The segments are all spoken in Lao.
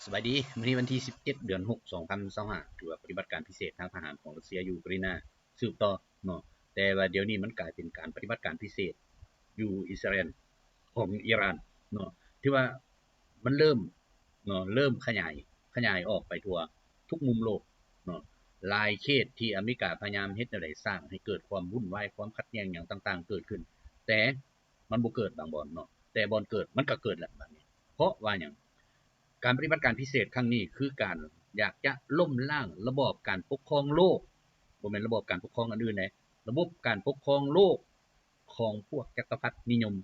ສະບາຍດີ, ມື້ນີ້ວັນທີສິບເຈັດ ເດືອນຫົກ ສອງພັນຊາວຫ້າ ຖືວ່າປະຕິບັດການພິເສດທາງທະຫານຂອງຣັດເຊຍຢູ່ອູກຣາຍນາສືບຕໍ່ເນາະ, ແຕ່ວ່າດຽວນີ້ມັນກາຍເປັນການປະຕິບັດການພິເສດຢູ່ອິດສະຣາແອນຂອງອີຣານເນາະ, ຖືວ່າມັນເລີ່ມເນາະ ເລີ່ມຂະຫຍາຍ ຂະຫຍາຍອອກໄປທົ່ວທຸກມຸມໂລກເນາະ, ຫຼາຍເຂດທີ່ອາເມລິກາພະຍາຍາມເຮັດແນວໃດສ້າງໃຫ້ເກີດຄວາມວຸ້ນວາຍ ຄວາມຂັດແຍ່ງຫຍັງຕ່າງໆເກີດຂຶ້ນ, ແຕ່ ມັນບໍ່ເກີດບາງບ່ອນເນາະ, ແຕ່ບ່ອນເກີດມັນກໍເກີດແລ້ວບາດນີ້. ເພາະວ່າຫຍັງ? ການປະຕິບັດການພິເສດຄັ້ງນີ້ຄືການຢາກຈະລົ້ມລ້າງລະບອບການປົກຄອງໂລກ, ບໍ່ແມ່ນລະບອບການປົກຄອງອັນອື່ນເດ້, ລະບົບການປົກຄອງໂລກຂອງພວກຈັກກະພັດນິຍົມ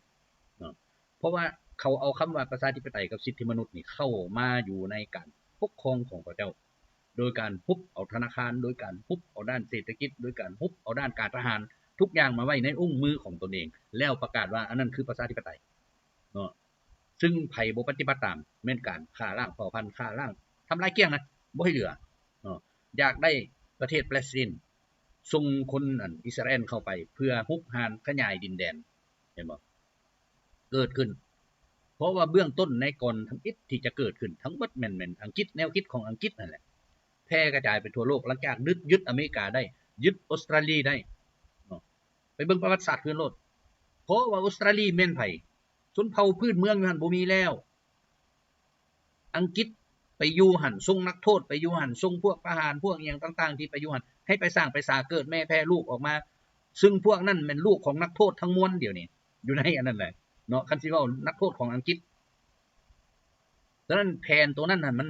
ເນາະ, ເພາະວ່າເຂົາເອົາຄຳວ່າປະຊາທິປະໄຕກັບສິດທິມະນຸດນີ້ເຂົ້າມາຢູ່ໃນການປົກຄອງຂອງເຂົາເຈົ້າ. ໂດຍການຮຸບເອົາທະນາຄານ, ໂດຍການຮຸບເອົາດ້ານເສດຖະກິດ, ໂດຍການຮຸບເອົາດ້ານການທະຫານ, ທຸກຢ່າງມາໄວ້ໃນອົງມືຂອງຕົນເອງ, ແລ້ວປະກາດວ່າອັນນັ້ນຄືປະຊາທິປະໄຕເນາະ, ຊຶ່ງໃຜບໍ່ປະຕິບັດຕາມ ແມ່ນການຂ້າລ້າງເຜົ່າພັນ, ຂ້າລ້າງ, ທຳລາຍກ້ຽງນະ, ບໍ່ໃຫ້ເຫຼືອເນາະ. ຢາກໄດ້ປະເທດປາເລສໄຕນ, ສົ່ງຄົນອັນອິດສະຣາແອນເຂົ້າໄປເພື່ອຮຸກຮານຂະຫຍາຍດິນແດນ, ເຫັນບໍ່? ເກີດຂຶ້ນ ເພາະວ່າເບື້ອງຕົ້ນໃນກ່ອນທຳອິດທີ່ຈະເກີດຂຶ້ນທັງໝົດແມ່ນ ແມ່ນອັງກິດ, ແນວຄິດຂອງອັງກິດນັ້ນແຫຼະ ແຜ່ກະຈາຍໄປທົ່ວໂລກ. ຫຼັງຈາກຍຶດ ຍຶດອາເມລິກາໄດ້, ຍຶດອົດສະຕຣາລີໄດ້ເນາະ, ໄປເບິ່ງປະຫວັດສາດຄືນໂລດ, ເພາະວ່າອົດສະຕຣາລີແມ່ນໃຜ? ຊົນເຜົ່າພື້ນເມືອງຢູ່ຫັ້ນບໍ່ມີແລ້ວ. ອັງກິດໄປຢູ່ຫັ້ນ, ສົ່ງນັກໂທດໄປຢູ່ຫັ້ນ, ສົ່ງພວກປະຫານ ພວກອີ່ຫຍັງຕ່າງໆທີ່ໄປຢູ່ຫັ້ນ ໃຫ້ໄປສ້າງໄປສາເກີດແມ່ແຜ່ລູກອອກມາ, ຊຶ່ງພວກນັ້ນແມ່ນລູກຂອງນັກໂທດທັງມວນດຽວນີ້ ຢູ່ໃນອັນນັ້ນແຫຼະເນາະ, ຄັນຊິເວົ້ານັກໂທດຂອງອັງກິດ. ສະນັ້ນແຜນໂຕນັ້ນຫັ້ນມັນ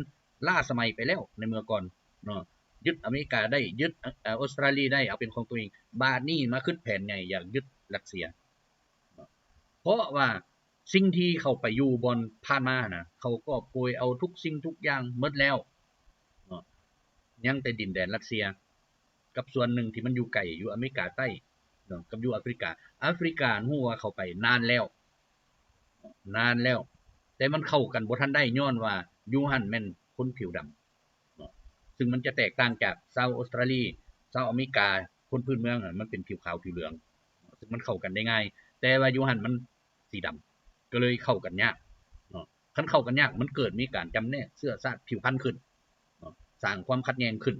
ລ້າສະໄໝໄປແລ້ວໃນເມື່ອກ່ອນເນາະ, ຍຶດອາເມລິກາໄດ້, ຍຶດ ອາ ອົດສະຕຣາລີໄດ້ ເອົາເປັນຂອງຕົວເອງ, ບາດນີ້ມາຄິດແຜນໃຫຍ່ຢາກຍຶດຣັດເຊຍເນາະ, ເພາະວ່າ ສິ່ງທີ່ເຂົາໄປຢູ່ບ່ອນຜ່ານມາຫັ້ນນະ, ເຂົາກອບໂກຍເອົາທຸກສິ່ງທຸກຢ່າງໝົດແລ້ວເນາະ, ຍັງແຕ່ດິນແດນຣັດເຊຍ ກັບສ່ວນໜຶ່ງທີ່ມັນຢູ່ໄກ ຢູ່ອາເມລິກາໃຕ້ເນາະ ກັບຢູ່ອາຟຣິກາ. ອາຟຣິກາຮູ້ວ່າເຂົາໄປນານແລ້ວ, ນານແລ້ວ, ແຕ່ມັນເຂົ້າກັນບໍ່ທັນໄດ້ ຍ້ອນວ່າຢູ່ຫັ້ນແມ່ນຄົນຜິວດຳເນາະ, ຊຶ່ງມັນຈະແຕກຕ່າງຈາກຊາວອົດສະຕຣາລີ, ຊາວອາເມລິກາ, ຄົນພື້ນເມືອງຫັ້ນມັນເປັນຜິວຂາວຜິວເຫຼືອງ, ຊຶ່ງມັນເຂົ້າກັນໄດ້ງ່າຍ, ແຕ່ວ່າຢູ່ຫັ້ນມັນ ສີດຳ ກໍເລີຍເຂົ້າກັນຍາກເນາະ. ຄັນເຂົ້າກັນຍາກ ມັນເກີດມີການຈຳແນກເຊື້ອຊາດຜິວພັນຂຶ້ນເນາະ, ສ້າງຄວາມຂັດແຍ່ງຂຶ້ນ,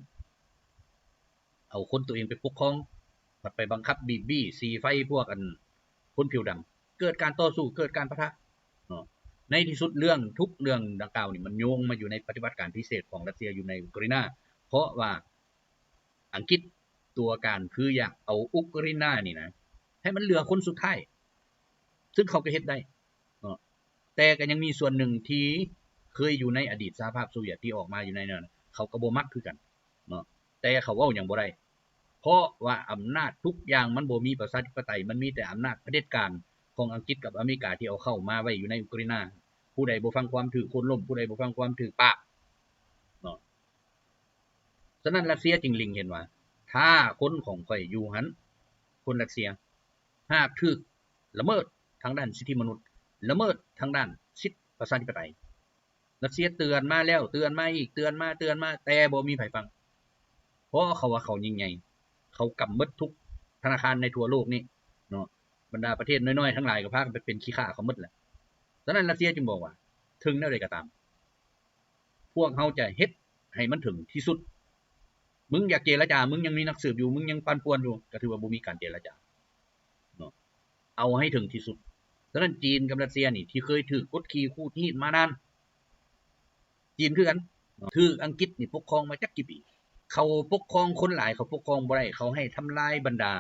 ເອົາຄົນຕົວເອງໄປປົກຄອງ, ພັດໄປບັງຄັບບີບບີ້ສີໄຟພວກອັນຄົນຜິວດຳ, ເກີດການຕໍ່ສູ້, ເກີດການປະທະເນາະ. ໃນທີ່ສຸດເລື່ອງ ທຸກເລື່ອງດັ່ງກ່າວນີ້ ມັນໂຍງມາຢູ່ໃນປະຕິບັດການພິເສດຂອງຣັດເຊຍຢູ່ໃນອຸກຣາຍນາ, ເພາະວ່າ ອັງກິດຕົວການຄືຢາກເອົາອຸກຣາຍນານີ້ນະ ໃຫ້ມັນເຫຼືອຄົນສຸດທ້າຍ, ຊຶ່ງເຂົາກໍເຮັດໄດ້ເນາະ, ແຕ່ກໍຍັງມີສ່ວນໜຶ່ງທີ່ເຄີຍຢູ່ໃນອະດີດສະຫະພາບໂຊວຽດທີ່ອອກມາຢູ່ໃນນັ້ນ ເຂົາກໍບໍ່ມັກຄືກັນເນາະ, ແຕ່ເຂົາເວົ້າຫຍັງບໍ່ໄດ້ ເພາະວ່າອຳນາດທຸກຢ່າງມັນບໍ່ມີປະຊາທິປະໄຕ, ມັນມີແຕ່ອຳນາດຜະເດັດການຂອງອັງກິດກັບອາເມລິກາທີ່ເອົາເຂົ້າມາໄວ້ຢູ່ໃນອຸກຣາຍນາ. ຜູ້ໃດບໍ່ຟັງຄວາມຖືກໂຄ່ນລົ້ມ, ຜູ້ໃດບໍ່ຟັງຄວາມຖືກປາບເນາະ. ສະນັ້ນ ຣັດເຊຍຈຶ່ງເລັງເຫັນວ່າ ຖ້າຄົນຂອງຂ້ອຍຢູ່ຫັ້ນ, ຄົນຣັດເຊຍ ຫາກຖືກລະເມີດທາງດ້ານສິດທິມະນຸດ, ລະເມີດທາງດ້ານສິດປະຊາທິປະໄຕ, ຣັດເຊຍເຕືອນມາແລ້ວ ເຕືອນມາອີກ, ເຕືອນມາ, ເຕືອນມາ, ແຕ່ບໍ່ມີໃຜຟັງ, ເພາະເຂົາວ່າເຂົາຍິ່ງໃຫຍ່, ເຂົາກຳໝົດທຸກທະນາຄານໃນທົ່ວໂລກນີ້ເນາະ, ບັນດາປະເທດນ້ອຍໆທັງຫຼາຍກໍພາກັນໄປເປັນຂີ້ຂ້າເຂົາໝົດແຫຼະ. ສະນັ້ນ ຣັດເຊຍຈຶ່ງບອກວ່າ ເຖິງແນວໃດກໍຕາມ ພວກເຮົາຈະເຮັດໃຫ້ມັນເຖິງທີ່ສຸດ. ມຶງຢາກເຈລະຈາ, ມຶງຍັງມີນັກສືບຢູ່, ມຶງຍັງປັ່ນປ່ວນຢູ່, ກໍຖືວ່າບໍ່ມີການເຈລະຈາເນາະ, ເອົາໃຫ້ເຖິງທີ່ສຸດ. ສະນັ້ນ ຈີນກັບຣັດເຊຍນີ້ ທີ່ເຄີຍຖືກກົດຂີ່ຂູດຮີດມານານ, ຈີນຄືກັນເນາະ, ຖືກອັງກິດນີ້ປົກຄອງມາຈັກກີ່ປີ. ເຂົາປົກຄອງຄົນຫຼາຍ, ເຂົາປົກຄອງບໍ່ໄດ້, ເຂົາໃຫ້ທຳລາຍບັນດາ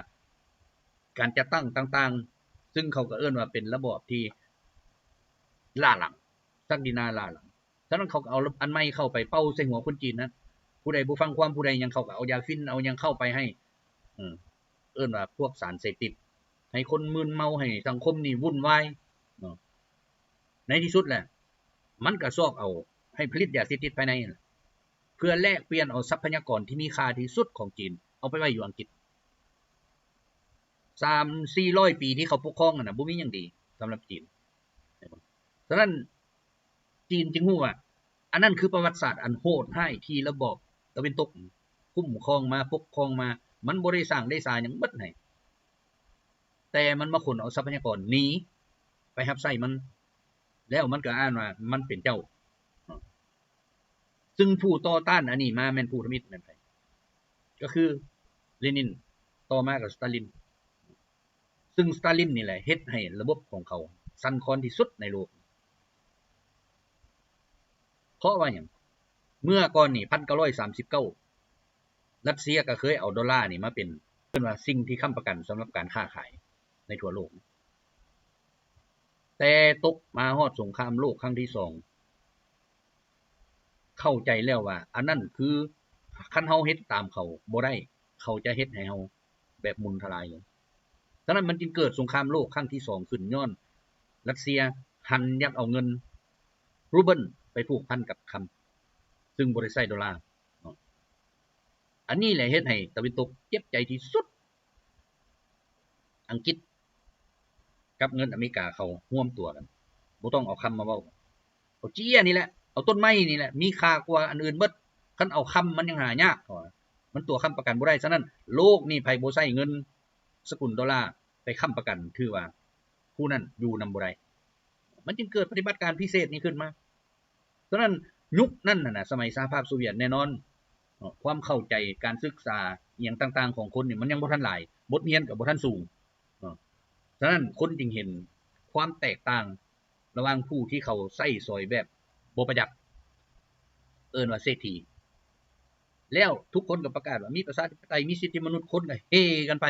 ການຈັດຕັ້ງຕ່າງໆ, ຊຶ່ງເຂົາກໍເອີ້ນວ່າເປັນລະບອບທີ່ລ້າຫຼັງ, ສັກດິນາລ້າຫຼັງ. ສະນັ້ນເຂົາກໍເອົາອັນໃໝ່ເຂົ້າໄປເປົ່າໃສ່ຫົວຄົນຈີນນະ, ຜູ້ໃດບໍ່ຟັງຄວາມ ຜູ້ໃດຫຍັງ ເຂົາກໍເອົາຢາຝິ່ນ ເອົາຫຍັງເຂົ້າໄປໃຫ້, ເອີ້ນວ່າພວກສານເສບຕິດ, ໃຫ້ຄົນມຶນເມົາ, ໃຫ້ສັງຄົມນີ້ວຸ້ນວາຍເນາະ. ໃນທີ່ສຸດແຫຼະ ມັນກໍຊອກເອົາໃຫ້ຜະລິດຢາເສບຕິດພາຍໃນນັ້ນແຫຼະ ເພື່ອແລກປ່ຽນເອົາຊັບພະຍາກອນທີ່ມີຄ່າທີ່ສຸດຂອງຈີນ ເອົາໄປໄວ້ຢູ່ອັງກິດ. ສາມສີ່ຮ້ອຍປີທີ່ເຂົາປົກຄອງຫັ້ນນະ ບໍ່ມີຫຍັງດີສຳລັບຈີນ. ສະນັ້ນ ຈີນຈຶ່ງຮູ້ວ່າ ອັນນັ້ນຄືປະຫວັດສາດອັນໂຫດຮ້າຍທີ່ລະບອບຕາເວັນຕົກຄຸ້ມຄອງມາ, ປົກຄອງມາ, ມັນບໍ່ໄດ້ສ້າງໄດ້ສາຫຍັງເບິດໃຫ້, ແຕ່ມັນມາຂົນເອົາຊັບພະຍາກອນໜີໄປຮັບໃຊ້ມັນ, ແລ້ວມັນກໍອ້າງວ່າມັນເປັນເຈົ້າ. ຊຶ່ງຜູ້ຕໍ່ຕ້ານອັນນີ້ມາແມ່ນຜູ້ທຳອິດແມ່ນໃຜ? ກໍຄືເລນິນ, ຕໍ່ມາກໍສະຕາລິນ. ຊຶ່ງສະຕາລິນນີ້ແຫຼະເຮັດໃຫ້ລະບົບຂອງເຂົາສັ່ນຄອນທີ່ສຸດໃນໂລກ. ເພາະວ່າຫຍັງ? ເມື່ອກ່ອນນີ້ ພັນເກົ້າຮ້ອຍສາມສິບເກົ້າ ຣັດເຊຍກໍເຄີຍເອົາໂດລານີ້ມາເປັນ ເອີ້ນວ່າສິ່ງທີ່ຄ້ຳປະກັນສຳລັບການຄ້າຂາຍໃນທົ່ວໂລກ. ແຕ່ຕົກມາຮອດສົງຄາມໂລກຄັ້ງທີສອງ ເຂົ້າໃຈແລ້ວວ່າ ອັນນັ້ນຄື ຄັນເຮົາເຮັດຕາມເຂົາບໍ່ໄດ້ ເຂົາຈະເຮັດໃຫ້ເຮົາແບບໝຸ່ນທະລາຍເລີຍ. ສະນັ້ນມັນຈຶ່ງເກີດສົງຄາມໂລກຄັ້ງທີສອງຂຶ້ນ ຍ້ອນຣັດເຊຍຫັນຢາກເອົາເງິນຣູເບິນໄປຜູກພັນກັບຄຳ ຊຶ່ງບໍ່ໄດ້ໃຊ້ໂດລາເນາະ. ອັນນີ້ແຫຼະເຮັດໃຫ້ຕາເວັນຕົກເຈັບໃຈທີ່ສຸດ. ອັງກິດກັບເງິນອາເມລິກາເຂົາຮ່ວມຕົວກັນ ບໍ່ຕ້ອງເອົາຄຳມາເວົ້າ ເອົາເຈ້ຍນີ້ແຫຼະ ເອົາຕົ້ນໄມ້ນີ້ແຫຼະ ມີຄ່າກວ່າອັນອື່ນເບິດ. ຄັນເອົາຄຳມັນຍັງຫາຍາກ ເພາະວ່າມັນຕົວະຄ້ຳປະກັນບໍ່ໄດ້. ສະນັ້ນໂລກນີ້ໃຜບໍ່ໃຊ້ເງິນສະກຸນໂດລາໄປຄ້ຳປະກັນ ຖືວ່າຜູ້ນັ້ນຢູ່ນຳບໍ່ໄດ້. ມັນຈຶ່ງເກີດປະຕິບັດການພິເສດນີ້ຂຶ້ນມາ. ສະນັ້ນຍຸກນັ້ນນະ ສະໄໝສະຫະພາບໂຊວຽດ ແນ່ນອນ ຄວາມເຂົ້າໃຈ ການສຶກສາ ອີ່ຫຍັງຕ່າງໆຂອງຄົນນີ້ ມັນຍັງບໍ່ທັນຫຼາຍ ບົດຮຽນກໍບໍ່ທັນສູງ. ສະນັ້ນຄົນຈຶ່ງເຫັນຄວາມແຕກຕ່າງລະຫວ່າງຜູ້ທີ່ເຂົາໃຊ້ສອຍແບບບໍ່ປະຢັດ ເອີ້ນວ່າເສດຖີ ແລ້ວທຸກຄົນກໍປະກາດວ່າມີປະຊາທິປະໄຕ ມີສິດທິມະນຸດ ຄົນກໍເຮກັນໄປ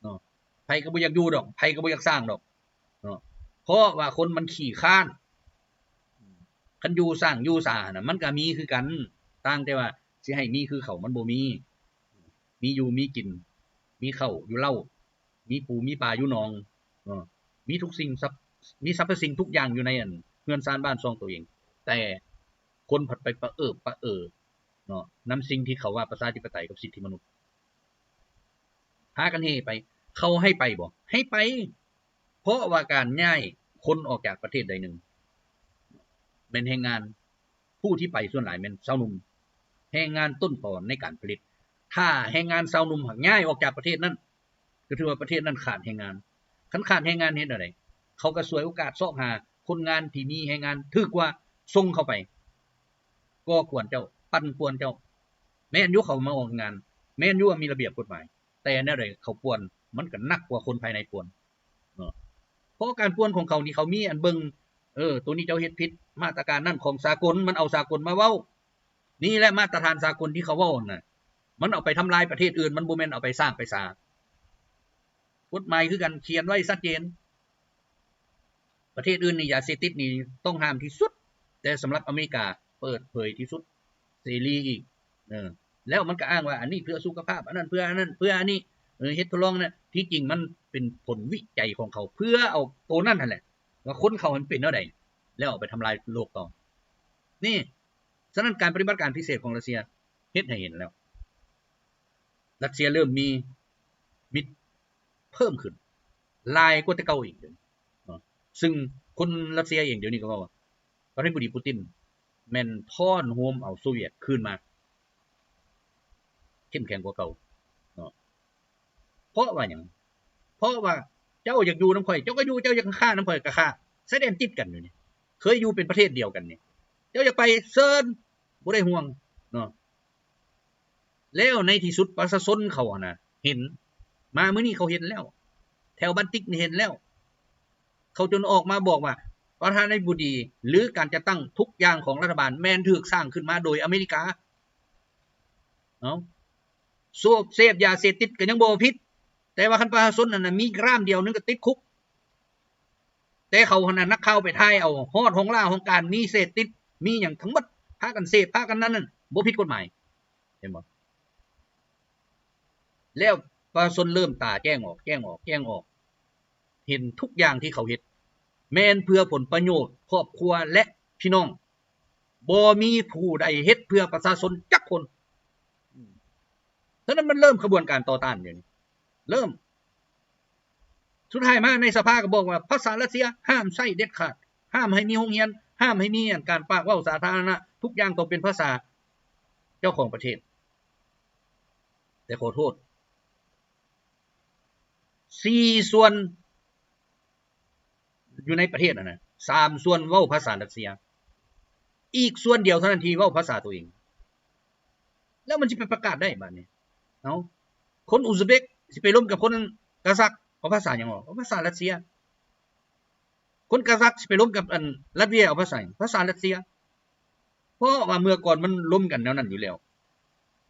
ເນາະ. ໃຜກໍບໍ່ຢາກຢູ່ດອກ ໃຜກໍບໍ່ຢາກສ້າງດອກເນາະ ເພາະວ່າຄົນມັນຂີ້ຄ້ານ. ຄັນຢູ່ສ້າງຢູ່ສາຫັ້ນນະ ມັນກໍມີຄືກັນ ຕ່າງແຕ່ວ່າຊິໃຫ້ມີຄືເຂົາ ມັນບໍ່ມີ. ມີຢູ່ມີກິນ ມີເຂົ້າຢູ່ເລົ້າ ມີປູມີປາຢູ່ໜອງເນາະ ມີທຸກສິ່ງ ມີສັບພະສິ່ງທຸກຢ່າງຢູ່ໃນອັນເຮືອນຊານບ້ານຊ່ອງໂຕເອງ ແຕ່ຄົນພັດໄປປະເອີບປະເອີເນາະ ນຳສິ່ງທີ່ເຂົາວ່າປະຊາທິປະໄຕກັບສິດທິມະນຸດ. ພາກັນເຮໄປ ເຂົາໃຫ້ໄປບໍ່? ໃຫ້ໄປ ເພາະວ່າການຍ້າຍຄົນອອກຈາກປະເທດໃດໜຶ່ງ ແມ່ນແຮງງານ ຜູ້ທີ່ໄປສ່ວນຫຼາຍແມ່ນຊາວໜຸ່ມ ແຮງງານຕົ້ນຕໍໃນການຜະລິດ. ຖ້າແຮງງານຊາວໜຸ່ມຫາກຍ້າຍອອກຈາກປະເທດນັ້ນ ກໍຖືວ່າປະເທດນັ້ນຂາດແຮງງານ. ຄັນຂາດແຮງງານເຮັດແນວໃດ? ເຂົາກໍສວຍໂອກາດຊອກຫາຄົນງານທີ່ມີແຮງງານຖືກກວ່າ ສົ່ງເຂົ້າໄປ ກໍ່ກວນເຈົ້າ ປັ່ນປ່ວນເຈົ້າ. ແມ່ນຢູ່ເຂົາມາອອກແຮງງານ ແມ່ນຢູ່ວ່າມີລະບຽບກົດໝາຍ ແຕ່ແນວໃດເຂົາປ່ວນ ມັນກໍໜັກກວ່າຄົນພາຍໃນປ່ວນເນາະ. ເພາະການປ່ວນຂອງເຂົານີ້ ເຂົາມີອັນເບິ່ງ ເອີ ໂຕນີ້ເຈົ້າເຮັດຜິດ ມາດຕະການນັ້ນຂອງສາກົນ ມັນເອົາສາກົນມາເວົ້າ. ນີ້ແຫຼະມາດຕະຖານສາກົນທີ່ເຂົາເວົ້າຫັ້ນນະ ມັນເອົາໄປທຳລາຍປະເທດອື່ນ ມັນບໍ່ແມ່ນເອົາໄປສ້າງໄປສາ. ກົດໝາຍຄືກັນ ຂຽນໄວ້ຊັດເຈນ. ປະເທດອື່ນນີ້ ຢາເສບຕິດນີ້ຕ້ອງຫ້າມທີ່ສຸດ ແຕ່ສຳລັບອາເມລິກາເປີດເຜີຍທີ່ສຸດ ເສລີອີກ. ເອີ ແລ້ວມັນກໍອ້າງວ່າ ອັນນີ້ເພື່ອສຸຂະພາບ ອັນນັ້ນເພື່ອອັນນັ້ນ ເພື່ອອັນນີ້ ເອີ ເຮັດທົດລອງນັ້ນ. ທີ່ຈິງມັນເປັນຜົນວິໄຈຂອງເຂົາ ເພື່ອເອົາໂຕນັ້ນຫັ້ນແຫຼະ ວ່າຄົນເຂົາມັນເປັນແນວໃດ ແລ້ວເອົາໄປທຳລາຍໂລກຕໍ່. ນີ້ ສະນັ້ນການປະຕິບັດການພິເສດຂອງຣັດເຊຍເຮັດໃຫ້ເຫັນແລ້ວ ຣັດເຊຍເລີ່ມມີມິດເພີ່ມຂຶ້ນຫຼາຍກວ່າແຕ່ເກົ່າອີກເນາະ. ຊຶ່ງຄົນຣັດເຊຍເອງດຽວນີ້ກໍເວົ້າວ່າ ປະທານາທິບໍດີປູຕິນແມ່ນທ້ອນໂຮມເອົາໂຊວຽດຄືນມາ ເຂັ້ມແຂງກວ່າເກົ່າເນາະ. ເພາະວ່າຫຍັງ? ເພາະວ່າເຈົ້າຢາກຢູ່ນຳຂ້ອຍ ເຈົ້າກໍຢູ່ ເຈົ້າຢາກຄ້ານຳຂ້ອຍກໍຄ້າ ຊາຍແດນຕິດກັນຢູ່ນີ້ ເຄີຍຢູ່ເປັນປະເທດດຽວກັນນີ້ ເຈົ້າຢາກໄປເຊີນ ບໍ່ໄດ້ຫ່ວງເນາະ. ແລ້ວໃນທີ່ສຸດປະຊາຊົນເຂົາຫັ້ນນະເຫັນ ມາມື້ນີ້ເຂົາເຫັນແລ້ວ ແຖວບານຕິກນີ້ເຫັນແລ້ວ ເຂົາຈົນອອກມາບອກວ່າ ປະທານາທິບໍດີ ຫຼື ການຈັດຕັ້ງທຸກຢ່າງຂອງລັດຖະບານແມ່ນຖືກສ້າງຂຶ້ນມາໂດຍອາເມລິກາ. ເອົ້າ ສູບເສບຢາເສບຕິດກໍຍັງບໍ່ຜິດ ແຕ່ວ່າຄັນປະຊາຊົນນັ້ນນະ ມີກຣາມດຽວໜຶ່ງກໍຕິດຄຸກ. ແຕ່ເຂົາຫັ້ນນະ ນັກຂ່າວໄປຖ່າຍເອົາຮອດຫ້ອງລ່າຫ້ອງການ ມີເສບຕິດ ມີຫຍັງທັງໝົດ ພາກັນເສບ ພາກັນນັ້ນນັ້ນ ບໍ່ຜິດກົດໝາຍ ເຫັນບໍ່? ແລ້ວປະຊາຊົນເລີ່ມຕາແຈ້ງອອກ ແຈ້ງອອກ ແຈ້ງອອກ ເຫັນທຸກຢ່າງທີ່ເຂົາເຮັດ ແມ່ນເພື່ອຜົນປະໂຫຍດຄອບຄົວ ແລະ ພີ່ນ້ອງ ບໍ່ມີຜູ້ໃດເຮັດເພື່ອປະຊາຊົນຈັກຄົນ. ສະນັ້ນມັນເລີ່ມຂະບວນການຕໍ່ຕ້ານດຽວນີ້ ເລີ່ມ ສຸດທ້າຍມາໃນສະພາກໍບອກວ່າພາສາຣັດເຊຍຫ້າມໃຊ້ເດັດຂາດ ຫ້າມໃຫ້ມີໂຮງຮຽນ ຫ້າມໃຫ້ມີອັນການປາກເວົ້າສາທາລະນະ ທຸກຢ່າງຕ້ອງເປັນພາສາເຈົ້າຂອງປະເທດ. ແຕ່ຂໍໂທດ ສີ່ສ່ວນ ຢູ່ໃນປະເທດຫັ້ນນະ ສາມສ່ວນເວົ້າພາສາຣັດເຊຍ ອີກສ່ວນດຽວເທົ່ານັ້ນທີ່ເວົ້າພາສາໂຕເອງ. ລະມັນຊິໄປປະກາດໄດ້ບາດນີ້? ເອົ້າ ຄົນອຸສເບກຊິໄປລົມກັບຄົນກາຊັກ ເອົາພາສາຫຍັງອອກ? ເອົາພາສາຣັດເຊຍ. ຄົນກາຊັກຊິໄປລົມກັບອັນລັດເວຍ ເອົາພາສາຫຍັງ? ພາສາຣັດເຊຍ. ເພາະວ່າເມື່ອກ່ອນມັນລົມກັນແນວນັ້ນຢູ່ແລ້ວ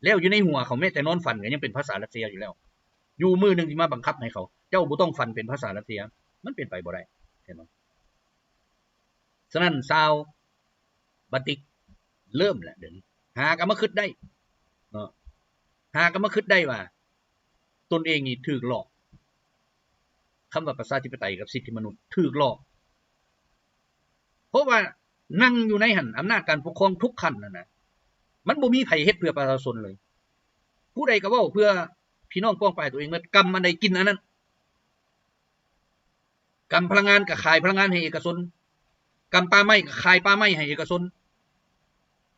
ແລ້ວຢູ່ໃນຫົວເຂົາແມ້ແຕ່ນອນຝັນກໍຍັງເປັນພາສາຣັດເຊຍຢູ່ແລ້ວ. ຢູ່ມື້ໜຶ່ງຊິມາບັງຄັບໃຫ້ເຂົາ ເຈົ້າບໍ່ຕ້ອງຝັນເປັນພາສາຣັດເຊຍ ມັນເປັນໄປບໍ່ໄດ້ ເຫັນບໍ່? ສະນັ້ນຊາວບາຕິກເລີ່ມແລ້ວ ດຽວນີ້ຫາກໍມາຄິດໄດ້ເນາະ ຫາກໍມາຄິດໄດ້ວ່າຕົນເອງນີ້ຖືກຫຼອກ. ຄຳວ່າປະຊາທິປະໄຕກັບສິດທິມະນຸດຖືກຫຼອກ ເພາະວ່ານັ່ງຢູ່ໃນຫັ້ນ ອຳນາດການປົກຄອງທຸກຂັ້ນຫັ້ນນະ ມັນບໍ່ມີໃຜເຮັດເພື່ອປະຊາຊົນເລີຍ. ຜູ້ໃດກໍເວົ້າເພື່ອພີ່ນ້ອງປ້ອງປາຍຕົວເອງໝົດ ກຳອັນໃດກິນອັນນັ້ນ. ກຳພະລັງງານກໍຂາຍພະລັງງານໃຫ້ເອກະຊົນ, ກຳປ່າໄມ້ກໍຂາຍປ່າໄມ້ໃຫ້ເອກະຊົນ.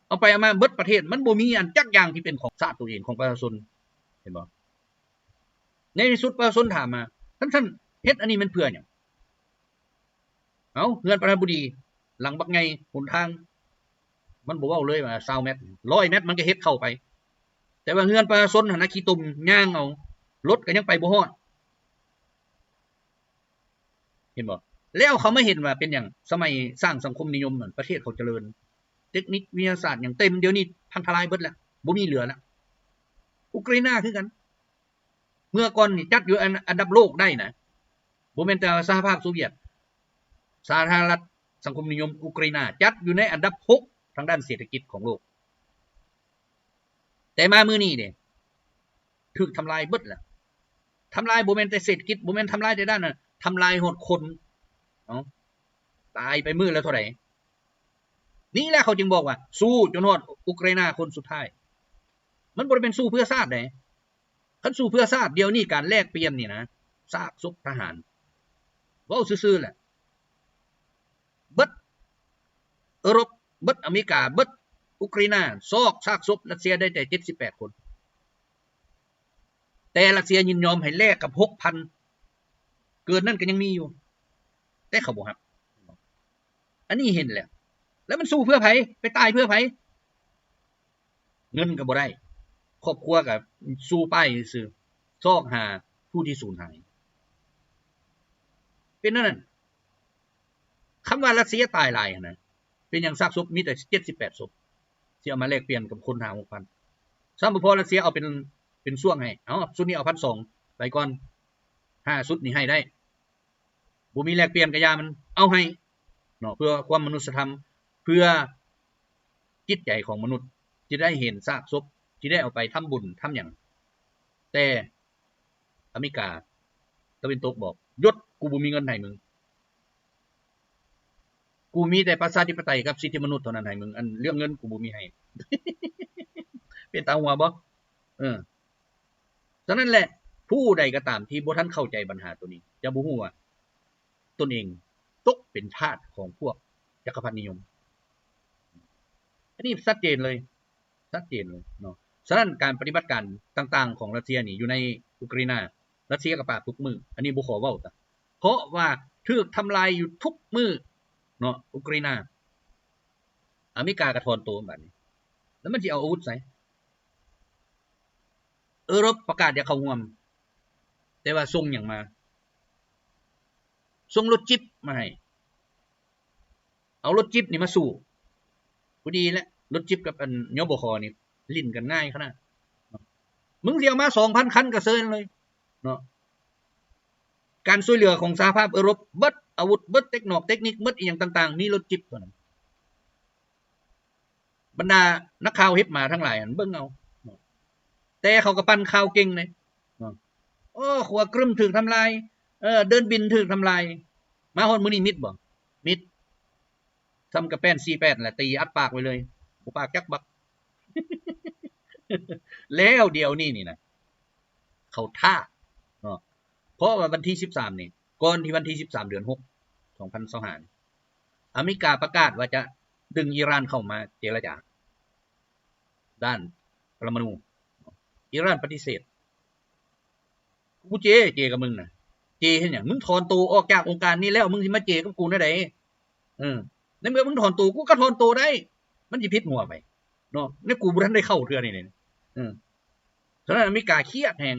ເອົາໄປເອົາມາເບິດປະເທດ ມັນບໍ່ມີອັນຈັກຢ່າງທີ່ເປັນຂອງຊາດຕົວເອງ ຂອງປະຊາຊົນ ເຫັນບໍ່? ໃນທີ່ສຸດປະຊາຊົນຖາມມາ ທ່ານ ທ່ານເຮັດອັນນີ້ແມ່ນເພື່ອຫຍັງ? ເອົ້າ ເຮືອນປະທານາທິບໍດີຫຼັງບັກໃຫຍ່ ຫົນທາງມັນບໍ່ເວົ້າເລີຍວ່າຊາວແມັດ ຮ້ອຍແມັດ ມັນກໍເຮັດເຂົ້າໄປ ແຕ່ວ່າເຮືອນປະຊາຊົນຫັ້ນນະ ຂີ້ຕົມຍ່າງເອົາ ລົດກໍຍັງໄປບໍ່ຮອດ ເຫັນບໍ່? ແລ້ວເຂົາມາເຫັນວ່າເປັນຫຍັງ ສະໄໝສ້າງສັງຄົມນິຍົມນັ້ນ ປະເທດເຂົາຈະເລີນ ເຕັກນິກວິທະຍາສາດຫຍັງເຕັມ ດຽວນີ້ພັງທະລາຍເບິດແລ້ວ ບໍ່ມີເຫຼືອແລ້ວ. ອຸກຣາຍນາຄືກັນ ເມື່ອກ່ອນນີ້ຈັດຢູ່ອັນ ອັນດັບໂລກໄດ້ນະ ບໍ່ແມ່ນແຕ່ສະຫະພາບໂຊວຽດ ສາທາລະນະລັດສັງຄົມນິຍົມອຸກຣາຍນາ ຈັດຢູ່ໃນອັນດັບຫົກທາງດ້ານເສດຖະກິດຂອງໂລກ. ແຕ່ມາມື້ນີ້ເດ ຖືກທຳລາຍເບິດແລ້ວ. ທຳລາຍບໍ່ແມ່ນແຕ່ເສດຖະກິດ ບໍ່ແມ່ນທຳລາຍແຕ່ດ້ານນັ້ນ ທຳລາຍຮອດຄົນ. ເອົ້າ ຕາຍໄປມື້ລະເທົ່າໃດ? ນີ້ແຫຼະເຂົາຈຶ່ງບອກວ່າ ສູ້ຈົນຮອດອຸກຣາຍນາຄົນສຸດທ້າຍ. ມັນບໍ່ໄດ້ແມ່ນສູ້ເພື່ອຊາດໃດ. ຄັນສູ້ເພື່ອຊາດ ດຽວນີ້ການແລກປ່ຽນນີ້ນະ ຊາກສົບທະຫານ ເວົ້າຊື່ໆແຫຼະ ເບິດເອີຣົບ ເບິດອາເມລິກາ ເບິດອຸກຣາຍນາ ຊອກຊາກສົບຣັດເຊຍໄດ້ແຕ່ເຈັດສິບແປດຄົນ ແຕ່ຣັດເຊຍຍິນຍອມໃຫ້ແລກກັບຫົກພັນ ເກີນນັ້ນກໍຍັງມີຢູ່ ແຕ່ເຂົາບໍ່ຮັບ. ອັນນີ້ເຫັນແລ້ວ ແລ້ວມັນສູ້ເພື່ອໃຜ? ໄປຕາຍເພື່ອໃຜ? ເງິນກໍບໍ່ໄດ້ ຄອບຄົວກໍສູ້ໄປຊື່ໆ ຊອກຫາຜູ້ທີ່ສູນຫາຍ ເປັນແນວນັ້ນ. ຄຳວ່າຣັດເຊຍຕາຍຫຼາຍຫັ້ນນະ ເປັນຫຍັງຊາກສົບມີແຕ່ເຈັດສິບແປດສົບ ຊິເອົາມາແລກປ່ຽນກັບຄົນຫ້າຫົກພັນ? ຊ້ຳບໍ່ພໍ ຣັດເຊຍເອົາເປັນ ເປັນຊ່ວງໃຫ້ ເອົາ ຊຸດນີ້ເອົາພັນສອງ ໄປກ່ອນ ຫ້າຊຸດນີ້ໃຫ້ໄດ້ ບໍ່ມີແລກປ່ຽນກໍຢ່າມັນ ເອົາໃຫ້ເນາະ ເພື່ອຄວາມມະນຸດສະທຳ ເພື່ອຈິດໃຈຂອງມະນຸດ ທີ່ໄດ້ເຫັນຊາກສົບ ທີ່ໄດ້ເອົາໄປທຳບຸນທຳຫຍັງ. ແຕ່ອາເມລິກາຕາເວັນຕົກບອກ ຢຸດ ກູບໍ່ມີເງິນໃຫ້ມຶງ ກູມີແຕ່ປະຊາທິປະໄຕກັບສິດທິມະນຸດເທົ່ານັ້ນໃຫ້ມຶງ ອັນເລື່ອງເງິນກູບໍ່ມີໃຫ້. ເປັນຕາຫົວບໍ່? ເອີ ສະນັ້ນແຫຼະ ຜູ້ໃດກໍຕາມທີ່ບໍ່ທັນເຂົ້າໃຈບັນຫາໂຕນີ້ ຈະບໍ່ຮູ້ວ່າຕົນເອງຕົກເປັນທາດຂອງພວກຈັກກະພັດນິຍົມ. ອັນນີ້ຊັດເຈນເລີຍ ຊັດເຈນເລີຍເນາະ. ສະນັ້ນການປະຕິບັດການຕ່າງໆຂອງຣັດເຊຍນີ້ຢູ່ໃນອຸກຣາຍນາ ຣັດເຊຍກໍປາບທຸກມື້ ອັນນີ້ບໍ່ຂໍເວົ້າຊະ ເພາະວ່າຖືກທຳລາຍຢູ່ທຸກມື້ເນາະ ອຸກຣາຍນາ. ອາເມລິກາກໍຖອນໂຕບາດນີ້ ແລ້ວມັນຊິເອົາອາວຸດໃສ? ເອີຣົບປະກາດຢາກເຂົ້າຮ່ວມ ແຕ່ວ່າສົ່ງຫຍັງມາ? ສົ່ງລົດຈິບມາໃຫ້ ເອົາລົດຈິບນີ້ມາສູ້. ພໍດີແຫຼະ ລົດຈິບກັບອັນ ຍບຂ ນີ້ຫຼິ້ນກັນງ່າຍຂະໜາດ. ມຶງຊິເອົາມາສອງພັນຄັນກໍເຊີນເລີຍເນາະ. ການຊ່ວຍເຫຼືອຂອງສະຫະພາບເອີຣົບ ເບິດອາວຸດ ເບິດເຕັກນອກເຕັກນິກ ເບິດອີ່ຫຍັງຕ່າງໆ ມີລົດຈິບເທົ່ານັ້ນ. ບັນດານັກຂ່າວເຮັບໝາທັງຫຼາຍຫັ້ນເບິ່ງເອົາ ແຕ່ເຂົາກໍປັ່ນຂ່າວເກັ່ງເດ້. ໂອ້ ຂົວກຶມຖືກທຳລາຍ ເດີ່ນບິນຖືກທຳລາຍ. ມາຮອດມື້ນີ້ມິດບໍ່? ມິດ. ສ່ຳກະແປ້ນສີ່ແປດແຫຼະ ຕີອັດປາກໄວ້ເລີຍ ບໍ່ປາກຈັກບັກ. ແລ້ວດຽວນີ້ນີ້ນະ ເຂົາທ້າເນາະ ເພາະວ່າວັນທີສິບສາມນີ້ ກ່ອນທີ່ວັນທີສິບສາມເດືອນຫົກ ສອງພັນຊາວຫ້າ ອາເມລິກາປະກາດວ່າຈະດຶງອີຣານເຂົ້າມາເຈລະຈາດ້ານປະລະມະນູ. ອີຣານປະຕິເສດ. ກູເຈ ເຈກັບມຶງນະ. ເຈເຮັດຫຍັງ? ມຶງຖອນໂຕອອກຈາກອົງການນີ້ແລ້ວ ມຶງຊິມາເຈກັບກູແນວໃດ? ເອີ ໃນເມື່ອມຶງຖອນໂຕ ກູກໍຖອນໂຕໄດ້ ມັນຊິຜິດຫົວໃຜເນາະ? ໃນກູບໍ່ທັນໄດ້ເຂົ້າເທື່ອນີ້. ເອີ ສະນັ້ນອາເມລິກາຄຽດແຮງ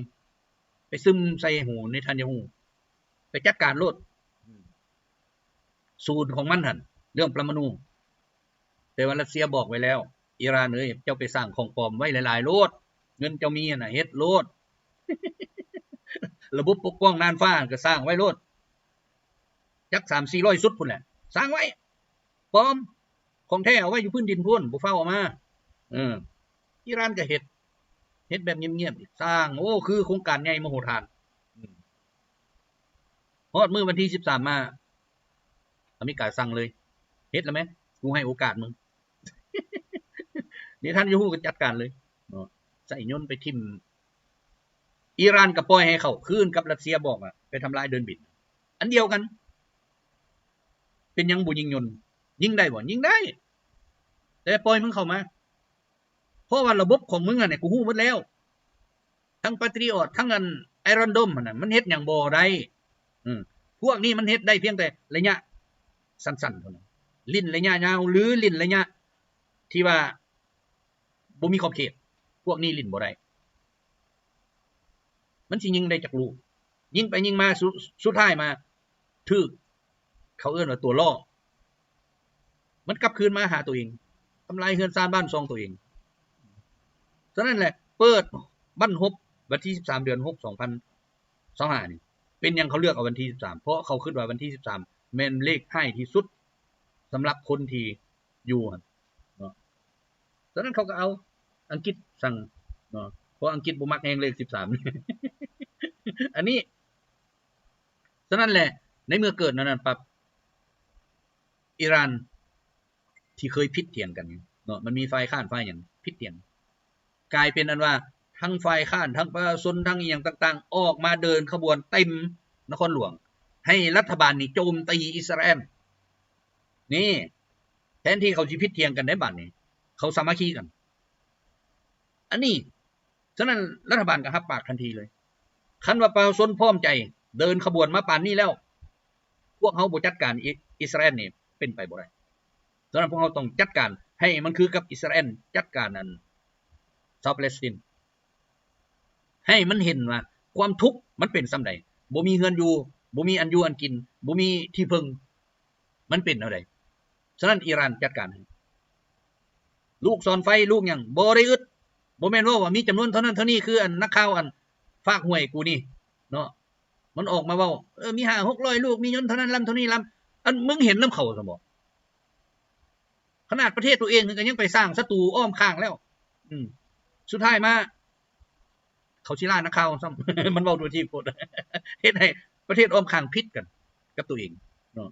ໄປຊຶມໃສ່ຫູເນທັນຍາຮູ້ ໄປຈັດການໂລດ ສູນຂອງມັນຫັ້ນ ເລື່ອງປະມານູ. ແຕ່ວ່າຣັດເຊຍບອກໄວ້ແລ້ວ ອີຣານເອີຍ ເຈົ້າໄປສ້າງຂອງປອມໄວ້ຫຼາຍໆໂລດ ເງິນເຈົ້າມີຫັ້ນນະ ເຮັດໂລດ ລະບົບປົກປ້ອງນ່ານຟ້າກໍສ້າງໄວ້ໂລດ ຈັກສາມສີ່ຮ້ອຍຊຸດພຸ້ນແຫຼະ ສ້າງໄວ້ ປອມ ຂອງແທ້ເອົາໄວ້ຢູ່ພື້ນດິນພຸ້ນ ບໍ່ຟ້າວເອົາມາ. ເອີ ອີຣານກໍເຮັດ ເຮັດແບບງຽບໆ ສ້າງ ໂອ້ ຄືໂຄງການໃຫຍ່ມະໂຫຖານ. ຮອດມື້ວັນທີສິບສາມມາ ອາເມລິກາສັ່ງເລີຍ ເຮັດແລ້ວແມ ກູໃຫ້ໂອກາດມຶງ. ເນທັນຍາຮູ້ກໍຈັດການເລີຍເນາະ ໃຊ້ຍົນໄປຖິ້ມ. ອີຣານກໍປ່ອຍໃຫ້ເຂົາຄືນກັບຣັດເຊຍບອກອະ ໄປທຳລາຍເດີ່ນບິນ ອັນດຽວກັນ. ເປັນຫຍັງບໍ່ຍິງຍົນ? ຍິງໄດ້ບໍ່? ຍິງໄດ້ ແຕ່ປ່ອຍມັນເຂົ້າມາ ເພາະວ່າລະບົບຂອງມຶງຫັ້ນ ກູຮູ້ໝົດແລ້ວ ທັງປາຕຣິອອດ ທັງອັນ ໄອຣອນໂດມຫັ້ນນະ ມັນເຮັດຫຍັງບໍ່ໄດ້. ອືມ ພວກນີ້ມັນເຮັດໄດ້ພຽງແຕ່ໄລຍະສັ້ນໆເທົ່ານັ້ນ ຫຼິ້ນໄລຍະຍາວ ຫຼື ຫຼິ້ນໄລຍະທີ່ວ່າບໍ່ມີຂອບເຂດ ພວກນີ້ຫຼິ້ນບໍ່ໄດ້. ມັນຊິຍິງໄດ້ຈັກລູກ? ຍິງໄປຍິງມາ ສຸ ສຸດທ້າຍມາຖືກ ເຂົາເອີ້ນວ່າຕົວລໍ້ ມັນກັບຄືນມາຫາຕົວເອງ ທຳລາຍເຮືອນຊານບ້ານຊ່ອງຕົວເອງ. ສະນັ້ນແຫຼະ ເປີດບັ້ນຮົບວັນທີສິບສາມ ເດືອນຫົກ ສອງພັນຊາວຫ້ານີ້ ເປັນຫຍັງເຂົາເລືອກເອົາວັນທີສິບສາມ? ເພາະເຂົາຄິດວ່າວັນທີສິບສາມແມ່ນເລກຮ້າຍທີ່ສຸດສຳລັບຄົນທີ່ຢູ່ຫັ້ນເນາະ. ສະນັ້ນເຂົາກໍເອົາອັງກິດສັ່ງເນາະ ເພາະອັງກິດບໍ່ມັກແຮງເລກສິບສາມ ອັນນີ້. ສະນັ້ນແຫຼະ ໃນເມື່ອເກີດແນວນັ້ນປັບ ອີຣານທີ່ເຄີຍຜິດຖຽງກັນເນາະ ມັນມີຝ່າຍຄ້ານຝ່າຍຫຍັງຜິດຖຽງ ກາຍເປັນອັນວ່າທັງຝ່າຍຄ້ານ ທັງປະຊາຊົນ ທັງອີ່ຫຍັງຕ່າງໆ ອອກມາເດີນຂະບວນເຕັມນະຄອນຫຼວງ ໃຫ້ລັດຖະບານນີ້ໂຈມຕີອິດສະຣາແອນ. ນີ້ ແທນທີ່ເຂົາຊິຜິດຖຽງກັນໄດ້ບາດນີ້ ເຂົາສາມັກຄີກັນ ອັນນີ້. ສະນັ້ນລັດຖະບານກໍຮັບປາກທັນທີເລີຍ ຄັນວ່າປະຊາຊົນພ້ອມໃຈເດີນຂະບວນມາປານນີ້ແລ້ວ ພວກເຮົາບໍ່ຈັດການອິ ອິດສະຣາແອນນີ້ເປັນໄປບໍ່ໄດ້. ສະນັ້ນພວກເຮົາຕ້ອງຈັດການໃຫ້ມັນຄືກັບອິດສະຣາແອນຈັດການອັນຊາວປາເລສໄຕນ໌ ໃຫ້ມັນເຫັນວ່າຄວາມທຸກມັນເປັນສ່ຳໃດ ບໍ່ມີເຮືອນຢູ່ ບໍ່ມີອັນຢູ່ອັນກິນ ບໍ່ມີທີ່ເພິ່ງ ມັນເປັນແນວໃດ. ສະນັ້ນອີຣານຈັດການໃຫ້ ລູກສອນໄຟ ລູກຫຍັງ ບໍ່ໄດ້ອຶດ. ບໍ່ແມ່ນເວົ້າວ່າມີຈຳນວນເທົ່ານັ້ນເທົ່ານີ້ ຄືອັນນັກຂ່າວອັນຝາກຫວຍກູນີ້ເນາະ ມັນອອກມາເວົ້າ ເອີ ມີຫ້າຫົກຮ້ອຍລູກ ມີຍົນເທົ່ານັ້ນລຳ ເທົ່ານີ້ລຳ. ອັນມຶງເຫັນນຳເຂົາຊັ້ນບໍ? ຂະໜາດປະເທດຕົວເອງກໍຍັງໄປສ້າງສັດຕູອ້ອມຂ້າງແລ້ວ. ອືມ ສຸດທ້າຍມາ ເຂົາຊິລ່ານັກຂ່າວຊ້ຳ ມັນເວົ້າໂດຍທີ່ໂພດ ເຮັດໃຫ້ປະເທດອ້ອມຂ້າງຜິດກັນກັບຕົວເອງເນາະ.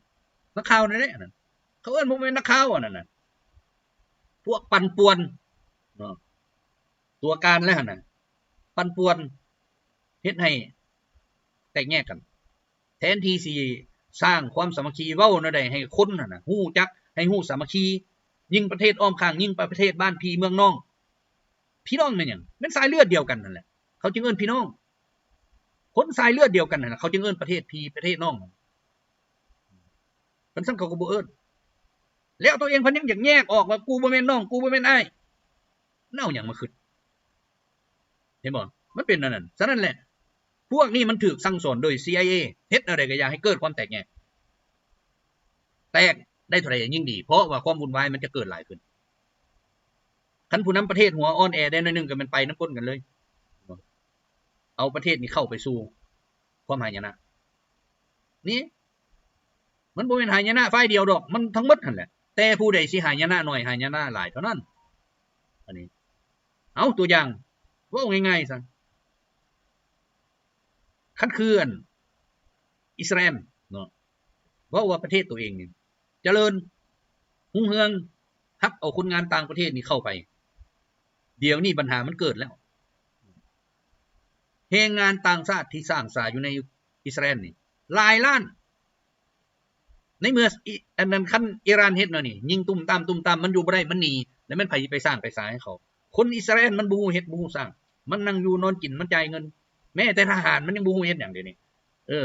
ນັກຂ່າວນັ້ນແຫຼະອັນນັ້ນ ເຂົາເອີ້ນບໍ່ແມ່ນນັກຂ່າວອັນນັ້ນນະ ພວກປັ່ນປ່ວນເນາະ ຕົວການແລ້ວຫັ້ນນະ ປັ່ນປ່ວນ ເຮັດໃຫ້ແຕກແຍກກັນ ແທນທີ່ຊິສ້າງຄວາມສາມັກຄີ ເວົ້າແນວໃດໃຫ້ຄົນຫັ້ນນະຮູ້ຈັກ ໃຫ້ຮູ້ສາມັກຄີ ຍິ່ງປະເທດອ້ອມຂ້າງ ຍິ່ງປະເທດບ້ານພີ່ເມືອງນ້ອງ. ພີ່ນ້ອງແມ່ນຫຍັງ? ແມ່ນສາຍເລືອດດຽວກັນຫັ້ນແຫຼະ ເຂົາຈຶ່ງເອີ້ນພີ່ນ້ອງ. ຄົນສາຍເລືອດດຽວກັນຫັ້ນນະ ເຂົາຈຶ່ງເອີ້ນປະເທດພີ່ປະເທດນ້ອງ. ຄັນຊັ້ນເຂົາກໍບໍ່ເອີ້ນ. ແລ້ວຕົວເອງພັດຍັງຢາກແຍກອອກວ່າ ກູບໍ່ແມ່ນນ້ອງ ກູບໍ່ແມ່ນອ້າຍ. ມັນເອົາຫຍັງມາຄິດ? ເຫັນບໍ່? ມັນເປັນອັນນັ້ນ. ສະນັ້ນແຫຼະ ພວກນີ້ມັນຖືກສັ່ງສອນໂດຍ ຊີໄອເອ ເຮັດແນວໃດກໍຢ່າໃຫ້ເກີດຄວາມແຕກແຍກ. ແຕກໄດ້ເທົ່າໃດຍິ່ງດີ ເພາະວ່າຄວາມວຸ່ນວາຍມັນຈະເກີດຫຼາຍຂຶ້ນ. ຄັນຜູ້ນຳປະເທດຫົວອ່ອນແອໄດ້ໜ້ອຍໜຶ່ງ ກໍແມ່ນໄປນຳກົ້ນກັນເລີຍ. ເອົາປະເທດນີ້ເຂົ້າໄປສູ່ຄວາມຫາຍະນະ. ນີ້ ມັນບໍ່ແມ່ນຫາຍະນະຝ່າຍດຽວດອກ ມັນທັງໝົດຫັ້ນແຫຼະ. ແຕ່ຜູ້ໃດຊິຫາຍະນະໜ້ອຍ ຫາຍະນະຫຼາຍເທົ່ານັ້ນ. ອັນນີ້ ເອົາຕົວຢ່າງ ເວົ້າງ່າຍໆຊະ ຄັນຄືອັນອິດສະຣາແອນເນາະ ເວົ້າວ່າປະເທດຕົວເອງນີ້ຈະເລີນຮຸ່ງເຮືອງ ຮັບເອົາຄົນງານຕ່າງປະເທດນີ້ເຂົ້າໄປ. ດຽວນີ້ບັນຫາມັນເກີດແລ້ວ ແຮງງານຕ່າງຊາດທີ່ສ້າງສາຢູ່ໃນອິດສະຣາແອນນີ້ຫຼາຍລ້ານ. ໃນເມື່ອ ອັນນັ້ນ ຄັນອີຣານເຮັດແນວນີ້ ຍິງຕຸ້ມຕາມ ຕຸ້ມຕາມ ມັນຢູ່ບໍ່ໄດ້ ມັນໜີ ແລ້ວແມ່ນໃຜຊິໄປສ້າງໄປສາໃຫ້ເຂົາ? ຄົນອິດສະຣາແອນມັນບໍ່ຮູ້ເຮັດບໍ່ຮູ້ສ້າງ ມັນນັ່ງຢູ່ນອນກິນ ມັນຈ່າຍເງິນ. ແມ້ແຕ່ທະຫານມັນຍັງບໍ່ຮູ້ເຮັດຫຍັງດຽວນີ້. ເອີ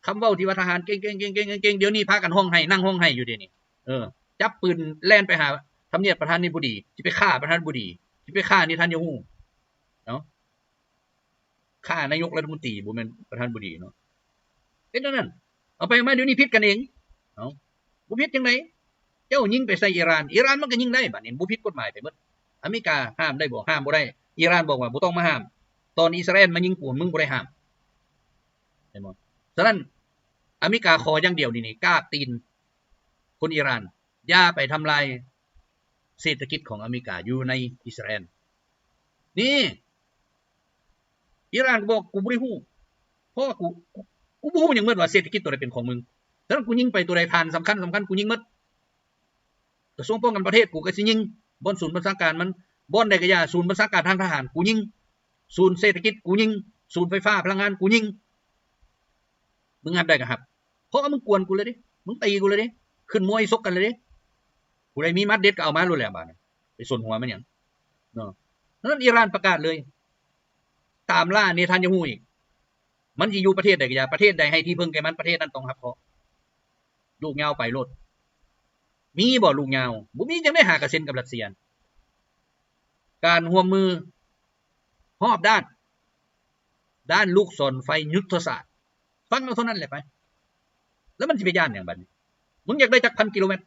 ຄຳເວົ້າທີ່ວ່າທະຫານເກັ່ງໆໆໆ ດຽວນີ້ພາກັນຮ້ອງໄຫ້ ນັ່ງຮ້ອງໄຫ້ຢູ່ດຽວນີ້. ເອີ ຈັບປືນແລ່ນໄປຫາທຳນຽບປະທານາທິບໍດີ ຊິໄປຂ້າປະທານາທິບໍດີ ຊິໄປຂ້າເນທັນຍາຮູ້. ເນາະ ຂ້ານາຍົກລັດຖະມົນຕີ ບໍ່ແມ່ນປະທານາທິບໍດີເນາະ ເຮັດແນວນັ້ນ ເອົາໄປເອົາມາດຽວນີ້ຜິດກັນເອງ ເອົ້າ ບໍ່ຜິດຈັ່ງໃດ ເຈົ້າຍິງໄປໃສ່ອີຣານ ອີຣານມັນກໍຍິງໄດ້ ບາດນີ້ບໍ່ຜິດກົດໝາຍໄປໝົດ ອາເມລິກາຫ້າມໄດ້ບໍ່? ຫ້າມບໍ່ໄດ້ ອີຣານບອກວ່າບໍ່ຕ້ອງມາຫ້າມ ຕອນອິດສະຣາແອນມາຍິງກູ ມຶງບໍ່ໄດ້ຫ້າມ ເຫັນບໍ່? ສະນັ້ນ ອາເມລິກາຂໍຢ່າງດຽວນີ້ ນີ້ ກາບຕີນຄົນອີຣານ ຢ່າໄປທຳລາຍເສດຖະກິດຂອງອາເມລິກາຢູ່ໃນອິດສະຣາແອນ ນີ້ ອີຣານກໍບອກ ກູບໍ່ໄດ້ຮູ້ ເພາະວ່າ ກູ ກູ ກູບໍ່ຮູ້ຫຍັງໝົດວ່າເສດຖະກິດຕົວໃດເປັນຂອງມຶງ ສະນັ້ນ ກູຍິງໄປຕົວໃດຖານສຳຄັນ ສຳຄັນ ກູຍິງໝົດ ກະຊວງປ້ອງກັນປະເທດ ກູກໍຊິຍິງ ບ່ອນສູນບັນຊາການມັນ ບ່ອນໃດກໍຢ່າ ສູນບັນຊາການທາງທະຫານ ກູຍິງ ສູນເສດຖະກິດ ກູຍິງ ສູນໄຟຟ້າພະລັງງານ ກູຍິງ ມຶງຮັບໄດ້ກໍຮັບ ເພາະວ່າມຶງກວນກູແລ້ວເດ້ ມຶງຕີກູແລ້ວເດ້ ຂຶ້ນມວຍຊົກກັນແລ້ວເດ້ ຜູ້ໃດມີໝາດເດັດກໍເອົາມາໂລດແຫຼະ ບາດນີ້ ໄປສົນຫົວມັນຫຍັງເນາະ ສະນັ້ນ ອີຣານປະກາດເລີຍ ຕາມລ່າເນທັນຍາຮູ້ອີກ ມັນຊິຢູ່ປະເທດໃດກໍຢ່າ ປະເທດໃດໃຫ້ທີ່ເພິ່ງແກ່ມັນ ປະເທດນັ້ນຕ້ອງຮັບເຄາະ ລູກຍາວໄປໂລດ ມີບໍ່ລູກຍາວ? ບໍ່ມີ ຈັ່ງໄດ້ຫາກະເຊັນກັບຣັດເຊຍ ການຮ່ວມມືຮອບດ້ານ ດ້ານລູກສອນໄຟຍຸດທະສາດ ຟັງເອົາເທົ່ານັ້ນແຫຼະໄປ ແລ້ວມັນຊິໄປຢ້ານຫຍັງບາດນີ້? ມຶງຢາກໄດ້ຈັກພັນກິໂລແມັດ?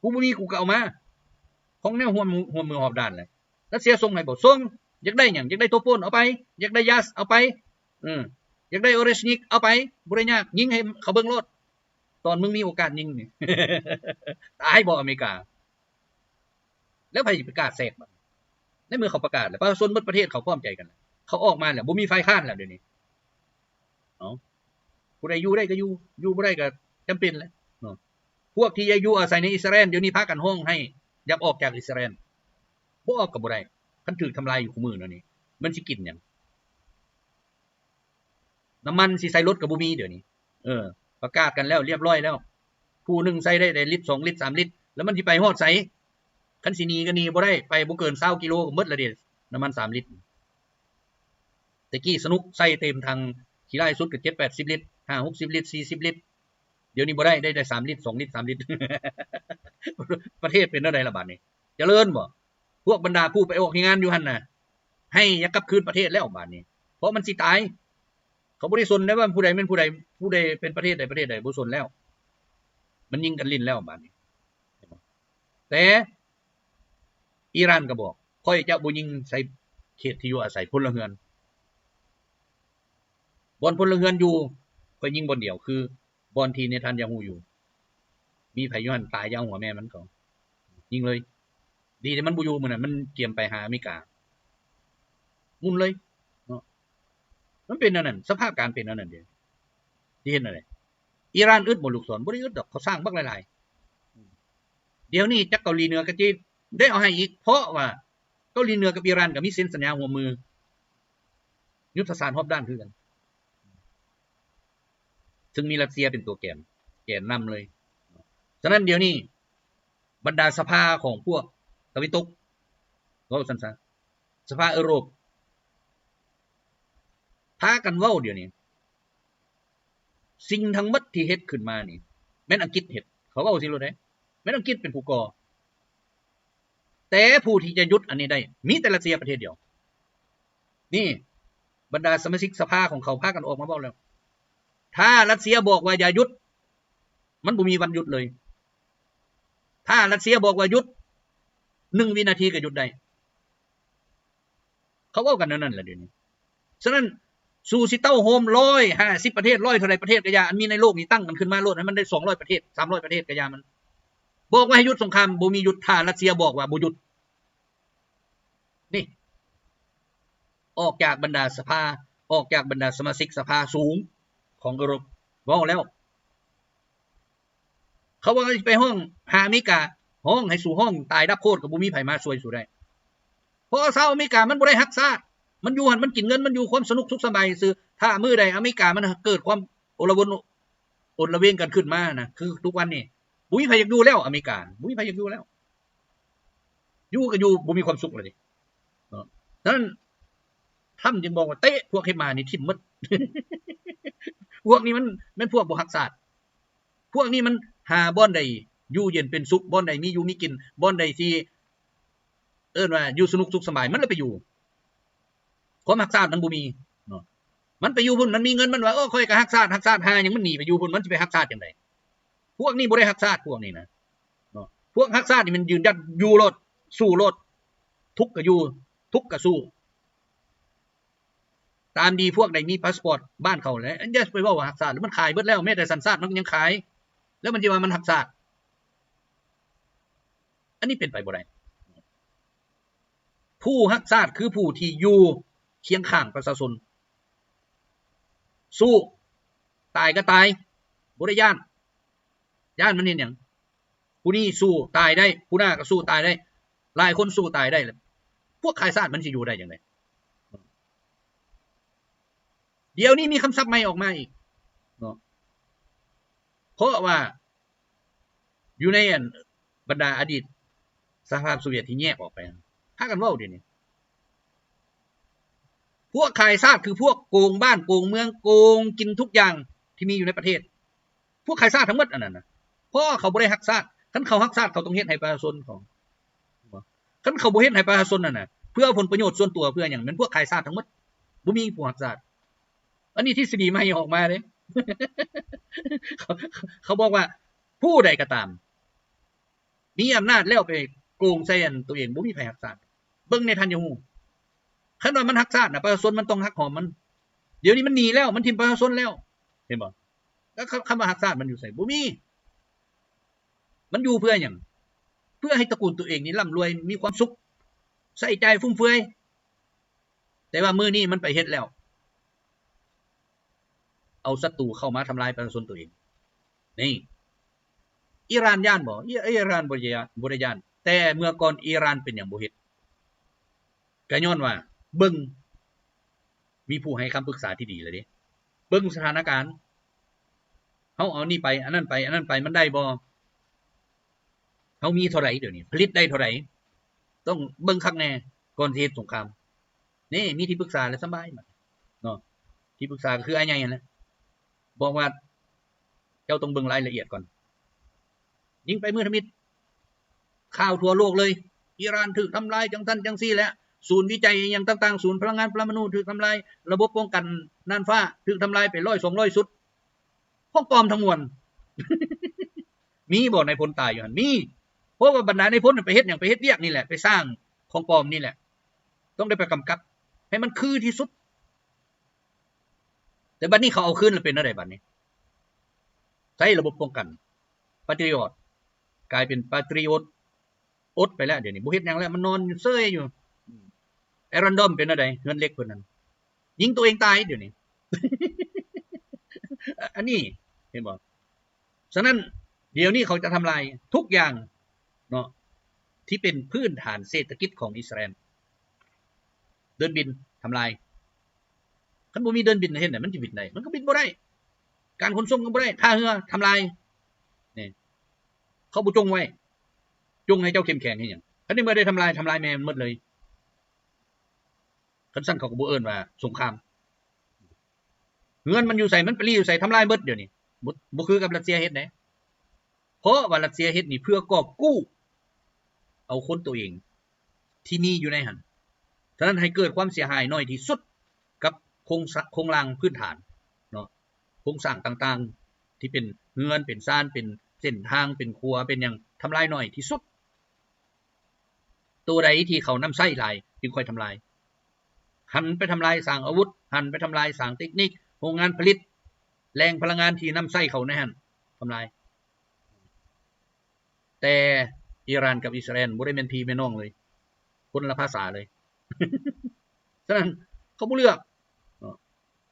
ກູບໍ່ມີ ກູກໍເອົາມາ ຂອງແນວຮ່ວມມື ຮ່ວມມືຮອບດ້ານແຫຼະ ຣັດເຊຍສົ່ງໃຫ້ບໍ່? ສົ່ງ ຢາກໄດ້ຫຍັງ? ຢາກໄດ້ໂຕໂປນ ເອົາໄປ ຢາກໄດ້ຢາສ ເອົາໄປ ເອີ ຢາກໄດ້ໂອເຣຊນິກ ເອົາໄປ ບໍ່ໄດ້ຍາກ ຍິງໃຫ້ເຂົາເບິ່ງໂລດ ຕອນມຶງມີໂອກາດຍິງນີ້ ຕາຍບໍ່ອາເມລິກາ? ແລ້ວໃຜຊິໄປກ້າແຊກບາດນີ້? ໃນເມື່ອເຂົາປະກາດແລ້ວ ປະຊາຊົນໝົດປະເທດເຂົາພ້ອມໃຈກັນແລ້ວ ເຂົາອອກມາແລ້ວ ບໍ່ມີຝ່າຍຄ້ານແລ້ວດຽວນີ້ ເອົາ ຜູ້ໃດຢູ່ໄດ້ກໍຢູ່ ຢູ່ບໍ່ໄດ້ກໍຈຳເປັນແຫຼະເນາະ ພວກທີ່ຢາກຢູ່ອາໄສໃນອິດສະຣາແອນ ດຽວນີ້ພາກັນຮ້ອງໄຫ້ ຢາກອອກຈາກອິດສະຣາແອນ ບໍ່ອອກກໍບໍ່ໄດ້ ຄັນຖືກທຳລາຍຢູ່ຄູ່ມື້ແນວນີ້ ມັນຊິກິນຫຍັງ? ນ້ຳມັນຊິໃສ່ລົດກໍບໍ່ມີດຽວນີ້ ເອີ ປະກາດກັນແລ້ວ ລຽບຮ້ອຍແລ້ວ ຜູ້ໜຶ່ງໃສ່ໄດ້ ໄດ້ລິດ ສອງລິດ ສາມລິດ ແລ້ວມັນຊິໄປຮອດໃສ? ຄັນຊິໜີກໍໜີບໍ່ໄດ້ ໄປບໍ່ເກີນຊາວກິໂລກໍໝົດແລ້ວເດ ນ້ຳມັນສາມລິດ ແຕ່ກີ້ສະໜຸກໃສ່ເຕັມຖັງ ຂີ້ຮ້າຍສຸດກໍເຈັດແປດສິບລິດ ຫ້າຫົກສິບລິດ ສີ່ສິບລິດ ດຽວນີ້ບໍ່ໄດ້ ໄດ້ແຕ່ສາມລິດ ສອງລິດ ສາມລິດ ປະເທດເປັນແນວໃດລະບາດນີ້? ຈະເລີນບໍ່? ພວກບັນດາຜູ້ໄປອອກແຮງງານຢູ່ຫັ້ນນະ ໄຫ້ຢ່າກັບຄືນປະເທດແລ້ວບາດນີ້ ເພາະມັນຊິຕາຍ ເຂົາບໍ່ໄດ້ສົນໄດ້ວ່າຜູ້ໃດແມ່ນຜູ້ໃດ ຜູ້ໃດເປັນປະເທດໃດປະເທດໃດ ບໍ່ສົນແລ້ວ ມັນຍິງກັນຫຼິ້ນແລ້ວບາດນີ້ ແຕ່ອີຣານກໍບອກ ຂ້ອຍຈະບໍ່ຍິງໃສ່ເຂດທີ່ຢູ່ອາໄສ ພົນລະເຮືອນ ບ່ອນພົນລະເຮືອນຢູ່ ຂ້ອຍຍິງບ່ອນດຽວ ຄື ບ່ອນທີ່ເນທັນຍາຮູ້ຢູ່ ມີໃຜຢູ່ຫັ້ນຕາຍຢ່າເອົາຫົວແມ່ມັນກໍຍິງເລີຍ ດີແຕ່ມັນບໍ່ຢູ່ ມື້ນັ້ນມັນກຽມໄປຫາອາເມລິກາ ໝຸ່ນເລີຍເນາະ ມັນເປັນແນວນັ້ນ ສະພາບການເປັນແນວນັ້ນເດ ຊິເຮັດແນວໃດ? ອີຣານອຶດບໍ່ລູກສອນ? ບໍ່ໄດ້ອຶດດອກ ເຂົາສ້າງບັກຫຼາຍໆ ດຽວນີ້ຈັກເກົາຫຼີເໜືອກໍຊິໄດ້ເອົາໃຫ້ອີກ ເພາະວ່າເກົາຫຼີເໜືອກັບອີຣານກໍມີເຊັນສັນຍາຮ່ວມມື ຍຸດທະສາດຮອບດ້ານຄືກັນ ຊຶ່ງມີຣັດເຊຍເປັນຕົວແກນ ແກນນຳເລີຍ ສະນັ້ນດຽວນີ້ບັນດາສະພາຂອງພວກຕາເວັນຕົກ ເວົ້າຊັ້ນຊະ ສະພາເອີຣົບ ພາກັນເວົ້າດຽວນີ້ ສິ່ງທັງໝົດທີ່ເຮັດຂຶ້ນມານີ້ ແມ່ນອັງກິດເຮັດ ເຂົາເວົ້າຊີ້ໂລດເດ້ ແມ່ນອັງກິດເປັນຜູ້ກໍ່ ແຕ່ຜູ້ທີ່ຈະຢຸດອັນນີ້ໄດ້ ມີແຕ່ຣັດເຊຍປະເທດດຽວ ນີ້ ບັນດາສະມາຊິກສະພາຂອງເຂົາພາກັນອອກມາເວົ້າແລ້ວ ຖ້າຣັດເຊຍບອກວ່າຢ່າຢຸດ ມັນບໍ່ມີວັນຢຸດເລີຍ ຖ້າຣັດເຊຍບອກວ່າຢຸດ ໜຶ່ງວິນາທີກໍຢຸດໄດ້ ເຂົາເວົ້າກັນແນວນັ້ນແຫຼະດຽວນີ້ ສະນັ້ນ ສູ້ຊິເຕົ້າໂຮມຮ້ອຍຫ້າສິບປະເທດ ຮ້ອຍເທົ່າໃດປະເທດກໍຢ່າ ອັນມີໃນໂລກນີ້ຕັ້ງກັນຂຶ້ນມາໂລດ ໃຫ້ມັນໄດ້ສອງຮ້ອຍປະເທດ ສາມຮ້ອຍປະເທດກໍຢ່າມັນ ບອກວ່າໃຫ້ຢຸດສົງຄາມ ບໍ່ມີຢຸດ ຖ້າຣັດເຊຍບອກວ່າບໍ່ຢຸດ ນີ້ ອອກຈາກບັນດາສະພາ ອອກຈາກບັນດາສະມາຊິກສະພາສູງຂອງເອີຣົບ ເວົ້າແລ້ວ ເຂົາວ່າຊິໄປຮ້ອງຫາອາເມລິກາ ຮ້ອງໃຫ້ສູຮ້ອງຕາຍດັບໂຄດກໍບໍ່ມີໃຜມາຊ່ວຍສູໄດ້ ເພາະຊາວອາເມລິກາມັນບໍ່ໄດ້ຮັກຊາດ ມັນຢູ່ຫັ້ນມັນກິນເງິນ ມັນຢູ່ຄວາມສະໜຸກສຸກສະບາຍຊື່ ຖ້າມື້ໃດອາເມລິກາມັນເກີດຄວາມໂອລະວົນ ໂອນລະເວງກັນຂຶ້ນມານະ ຄືທຸກວັນນີ້ ບໍ່ມີໃຜຢາກຢູ່ແລ້ວ ອາເມລິກາ ບໍ່ມີໃຜຢາກຢູ່ແລ້ວ ຢູ່ກໍຢູ່ບໍ່ມີຄວາມສຸກແລ້ວເດ ເນາະ ສະນັ້ນ ທຳຈຶ່ງບອກວ່າເຕະພວກເຮັດມານີ້ຖິ້ມໝົດ ພວກນີ້ມັນແມ່ນພວກບໍ່ຮັກຊາດ ພວກນີ້ມັນຫາບ່ອນໃດຢູ່ເຢັນເປັນສຸກ ບ່ອນໃດມີຢູ່ມີກິນ ບ່ອນໃດທີ່ ເອີ້ນວ່າຢູ່ສະໜຸກສຸກສະບາຍ ມັນລະໄປຢູ່ ວາມຮັກຊາດມັນບໍ່ມີເນາະ. ມັນໄປຢູ່ພຸ້ນ ມັນມີເງິນ ມັນວ່າ ໂອ້ ຂ້ອຍກໍຮັກຊາດ ຮັກຊາດຫາຫຍັງ ມັນໜີໄປຢູ່ພຸ້ນ ມັນຊິໄປຮັກຊາດຈັ່ງໃດ? ພວກນີ້ບໍ່ໄດ້ຮັກຊາດ ພວກນີ້ນະເນາະ. ພວກຮັກຊາດນີ້ມັນຢືນຢັດຢູ່ໂລດ ສູ້ໂລດ ທຸກກໍຢູ່ ທຸກກໍສູ້. ຕາມດີພວກໃດມີພາສປອດບ້ານເຂົາແຫຼະ ຢ່າໄປເວົ້າວ່າຮັກຊາດ ມັນຂາຍເບິດແລ້ວ ແມ້ແຕ່ສັນຊາດມັນຍັງຂາຍ ແລ້ວມັນຊິວ່າມັນຮັກຊາດ? ອັນນີ້ເປັນໄປບໍ່ໄດ້. ຜູ້ຮັກຊາດຄືຜູ້ທີ່ຢູ່ຄຽງຂ້າງປະຊາຊົນ ສູ້ ຕາຍກໍຕາຍ ບໍ່ໄດ້ຢ້ານ. ຢ້ານມັນເຮັດຫຍັງ? ຜູ້ນີ້ສູ້ຕາຍໄດ້ ຜູ້ໜ້າກໍສູ້ຕາຍໄດ້ ຫຼາຍຄົນສູ້ຕາຍໄດ້ ແລ້ວພວກຂາຍຊາດມັນຊິຢູ່ໄດ້ຈັ່ງໃດ? ດຽວນີ້ມີຄຳສັບໃໝ່ອອກມາອີກເນາະ ເພາະວ່າຢູ່ໃນອັນບັນດາອະດີດສະຫະພາບໂຊວຽດທີ່ແຍກອອກໄປ ພາກັນເວົ້າດຽວນີ້ ພວກຂາຍຊາດຄືພວກໂກງບ້ານໂກງເມືອງ ໂກງກິນທຸກຢ່າງທີ່ມີຢູ່ໃນປະເທດ. ພວກຂາຍຊາດທັງໝົດອັນນັ້ນນະ ເພາະເຂົາບໍ່ໄດ້ຮັກຊາດ. ຄັນເຂົາຮັກຊາດ ເຂົາຕ້ອງເຮັດໃຫ້ປະຊາຊົນເຂົາ ຄັນເຂົາບໍ່ເຮັດໃຫ້ປະຊາຊົນນັ້ນນະ ເພື່ອຜົນປະໂຫຍດສ່ວນຕົວ ເພື່ອຫຍັງ? ແມ່ນພວກຂາຍຊາດທັງໝົດ ບໍ່ມີຜູ້ຮັກຊາດ. ອັນນີ້ທິດສະດີໃໝ່ອອກມາເດ້ ເຂົາ ເຂົາບອກວ່າ ຜູ້ໃດກໍຕາມ ມີອຳນາດແລ້ວໄປໂກງໃສ່ອັນຕົວເອງ ບໍ່ມີໃຜຮັກຊາດ. ເບິ່ງເນທັນຍາຮູ້ ຄັນວ່າມັນຮັກຊາດນະ ປະຊາຊົນມັນຕ້ອງຮັກຫອມມັນ. ດຽວນີ້ມັນໜີແລ້ວ ມັນຖິ້ມປະຊາຊົນແລ້ວ ເຫັນບໍ່? ແລ້ວຄຳ ຄຳວ່າຮັກຊາດມັນຢູ່ໃສ? ບໍ່ມີ. ມັນຢູ່ເພື່ອຫຍັງ? ເພື່ອໃຫ້ຕະກູນຕົວເອງນີ້ລ່ຳລວຍ ມີຄວາມສຸກ ໃຊ້ຈ່າຍຟຸມເຟືອຍ. ແຕ່ວ່າມື້ນີ້ມັນໄປເຮັດແລ້ວ ເອົາສັດຕູເຂົ້າມາທຳລາຍປະຊາຊົນຕົວເອງ. ນີ້ ອີຣານຢ້ານບໍ່? ອີ ອີຣານບໍ່ໄດ້ຢ້ານ ບໍ່ໄດ້ຢ້ານ. ແຕ່ເມື່ອກ່ອນອີຣານເປັນຫຍັງບໍ່ເຮັດ? ກໍຍ້ອນວ່າເບິ່ງ ມີຜູ້ໃຫ້ຄຳປຶກສາທີ່ດີແລ້ວເດ້. ເບິ່ງສະຖານະການ ເຮົາເອົານີ້ໄປ ອັນນັ້ນໄປ ອັນນັ້ນໄປ ມັນໄດ້ບໍ່? ເຮົາມີເທົ່າໃດດຽວນີ້? ຜະລິດໄດ້ເທົ່າໃດ? ຕ້ອງເບິ່ງຄັກແນ່ ກ່ອນຊິເຮັດສົງຄາມ. ນີ້ ມີທີ່ປຶກສາແລ້ວ ສະບາຍບັດເນາະ. ທີ່ປຶກສາກໍຄືອ້າຍໃຫຍ່ຫັ້ນແຫຼະ ບອກວ່າ ເຈົ້າຕ້ອງເບິ່ງລາຍລະອຽດກ່ອນ. ຍິງໄປມື້ທຳອິດ ຂ່າວທົ່ວໂລກເລີຍ ອີຣານຖືກທຳລາຍ ຈັ່ງຊັ້ນຈັ່ງຊີ້ແຫຼະ ສູນວິໄຈຫຍັງຕ່າງໆ ສູນພະລັງງານປະລະມະນູຖືກທຳລາຍ ລະບົບປ້ອງກັນນ່ານຟ້າຖືກທຳລາຍໄປຮ້ອຍສອງຮ້ອຍຊຸດ. ຂອງປອມທັງມວນ. ມີບໍ່ນາຍພົນຕາຍຢູ່ຫັ້ນ? ມີ. ເພາະວ່າບັນດານາຍພົນໄປເຮັດຫຍັງ? ໄປເຮັດວຽກນີ້ແຫຼະ ໄປສ້າງຂອງປອມນີ້ແຫຼະ ຕ້ອງໄດ້ໄປກຳກັບໃຫ້ມັນຄືທີ່ສຸດ. ແຕ່ບັດນີ້ເຂົາເອົາຄືນແລ້ວ ເປັນແນວໃດບັດນີ້? ໃຊ້ລະບົບປ້ອງກັນ ປາຕຣິອອດ ກາຍເປັນປາຕຣິອອດ ອົດໄປແລ້ວ ດຽວນີ້ບໍ່ເຮັດຫຍັງແລ້ວ ມັນນອນເຊີຍຢູ່. ໄອຣອນດອມເປັນແນວໃດ? ເຮືອນເຫຼັກເພິ່ນນັ້ນ ຍິງຕົວເອງຕາຍດຽວນີ້. ອັນນີ້ເຫັນບໍ່? ສະນັ້ນ ດຽວນີ້ເຂົາຈະທຳລາຍທຸກຢ່າງເນາະ ທີ່ເປັນພື້ນຖານເສດຖະກິດຂອງອິດສະຣາແອນ. ເດີ່ນບິນທຳລາຍ. ຄັນບໍ່ມີເດີ່ນບິນເຮັດໃດມັນຊິບິນໄດ້? ມັນກໍບິນບໍ່ໄດ້. ການຂົນສົ່ງກໍບໍ່ໄດ້. ທ່າເຮືອທຳລາຍ. ນີ້ ເຂົາບໍ່ຈົ່ງໄວ້. ຈົ່ງໃຫ້ເຈົ້າເຂັ້ມແຂງເຮັດຫຍັງ? ຄັນໃນເມື່ອໄດ້ທຳລາຍ ທຳລາຍແມ່ມັນໝົດເລີຍ. ຄັນຊັ້ນເຂົາກໍບໍ່ເອີ້ນວ່າສົງຄາມ. ເຮືອນມັນຢູ່ໃສ? ມັນໄປລີ້ຢູ່ໃສ? ທຳລາຍເບິດດຽວນີ້. ບໍ່ ບໍ່ຄືກັບຣັດເຊຍເຮັດເດ້. ເພາະວ່າຣັດເຊຍເຮັດນີ້ເພື່ອກອບກູ້ເອົາຄົນຕົວເອງທີ່ມີຢູ່ໃນຫັ້ນ. ສະນັ້ນໃຫ້ເກີດຄວາມເສຍຫາຍໜ້ອຍທີ່ສຸດກັບໂຄງສະ ໂຄງລ່າງພື້ນຖານເນາະ, ໂຄງສ້າງຕ່າງໆ ທີ່ເປັນເຮືອນ ເປັນຊານ ເປັນເສັ້ນທາງ ເປັນຂົວ ເປັນຫຍັງ ທຳລາຍໜ້ອຍທີ່ສຸດ. ໂຕໃດທີ່ເຂົານຳໃຊ້ຫຼາຍຈຶ່ງຄ່ອຍທຳລາຍ. ຫັນໄປທຳລາຍສ້າງອາວຸດ, ຫັນໄປທຳລາຍສ້າງເຕັກນິກ, ໂຮງງານຜະລິດ, ແຫຼ່ງພະລັງງານທີ່ນຳໃຊ້ເຂົາໃນຫັ້ນ ທຳລາຍ. ແຕ່ອີຣານກັບອິດສະຣາແອນບໍ່ໄດ້ແມ່ນພີ່ແມ່ນ້ອງເລີຍ, ຄົນລະພາສາເລີຍ. ສະນັ້ນເຂົາບໍ່ເລືອກເນາະ,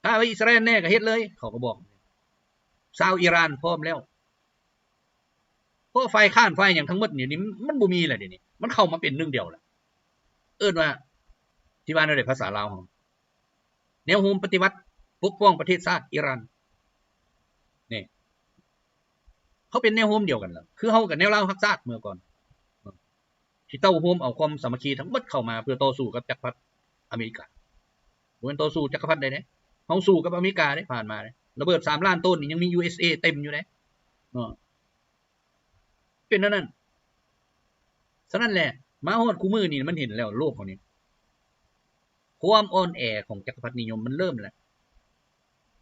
ຖ້າວ່າອິດສະຣາແອນແນ່ກໍເຮັດເລີຍ, ເຂົາກໍບອກ. ຊາວອີຣານພ້ອມແລ້ວ. ເພາະຝ່າຍຄ້ານຝ່າຍຫຍັງທັງໝົດນີ້ ມັນບໍ່ມີແລ້ວດຽວນີ້, ມັນເຂົ້າມາເປັນໜຶ່ງດຽວແລ້ວ. ເອີ້ນວ່າ ຊິວ່າແນວໃດພາສາລາວເຮົາ? ແນວໂຮມປະຕິວັດປົກປ້ອງປະເທດຊາດອີຣານ. ນີ້ ເຂົາເປັນແນວໂຮມດຽວກັນລະ, ຄືເຮົາກັບແນວລາວຮັກຊາດເມື່ອກ່ອນ. ທີ່ເຕົ້າໂຮມເອົາຄວາມສາມັກຄີທັງໝົດເຂົ້າມາເພື່ອຕໍ່ສູ້ກັບຈັກກະພັດອາເມລິກາ. ບໍ່ແມ່ນຕໍ່ສູ້ຈັກກະພັດໃດເດ້, ເຮົາສູ້ກັບອາເມລິກາເດ້ ຜ່ານມາເດ້. ລະເບີດສາມລ້ານໂຕນນີ້ຍັງມີ ຢູ ເເອສ ເອ ເຕັມຢູ່ເດ້ເນາະ. ເປັນແນວນັ້ນ. ສະນັ້ນແຫຼະ ມາຮອດຄູ່ມື້ນີ້ມັນເຫັນແລ້ວ ໂລກເຮົານີ້ ຄວາມອ່ອນແອຂອງຈັກກະພັດນິຍົມມັນເລີ່ມແລ້ວ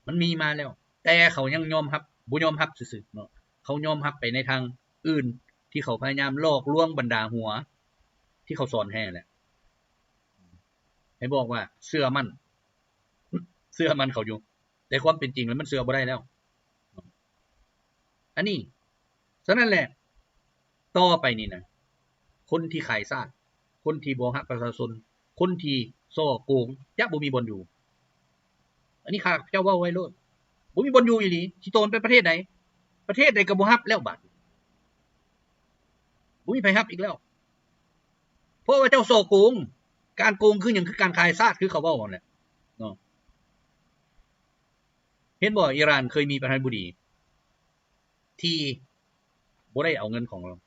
ມັນມີມາແລ້ວ ແຕ່ເຂົາຍັງຍອມຮັບ ບໍ່ຍອມຮັບຊື່ໆເນາະ ເຂົາຍອມຮັບໄປໃນທາງອື່ນ ທີ່ເຂົາພະຍາຍາມຫຼອກລວງບັນດາຫົວ ທີ່ເຂົາສອນໃຫ້ນັ້ນແຫຼະ ໃຫ້ບອກວ່າເຊື່ອໝັ້ນ ເຊື່ອໝັ້ນເຂົາຢູ່ ແຕ່ຄວາມເປັນຈິງແລ້ວມັນເຊື່ອບໍ່ໄດ້ແລ້ວ ອັນນີ້ ສະນັ້ນແຫຼະ ຕໍ່ໄປນີ້ນະ ຄົນທີ່ຂາຍຊາດ ຄົນທີ່ບໍ່ຮັກປະຊາຊົນ ຄົນທີ່ສໍ້ໂກງ ຈະບໍ່ມີບ່ອນຢູ່ ອັນນີ້ຂ້າພະເຈົ້າເວົ້າໄວ້ໂລດ ບໍ່ມີບ່ອນຢູ່ອີ່ຫຼີ ຊິໂຕນໄປປະເທດໃດ ປະເທດໃດກໍບໍ່ຮັບແລ້ວບາດນີ້ ບໍ່ມີໃຜຮັບອີກແລ້ວ ເພາະວ່າເຈົ້າສໍ້ໂກງ ການໂກງຄືຫຍັງ? ຄືການຂາຍຊາດ ຄືເຂົາເວົ້າຫັ້ນແຫຼະເນາະ ເຫັນບໍ່? ອີຣານເຄີຍມີປະທານາທິບໍດີ ທີ່ບໍ່ໄດ້ເອົາເງິນຂອງລາວ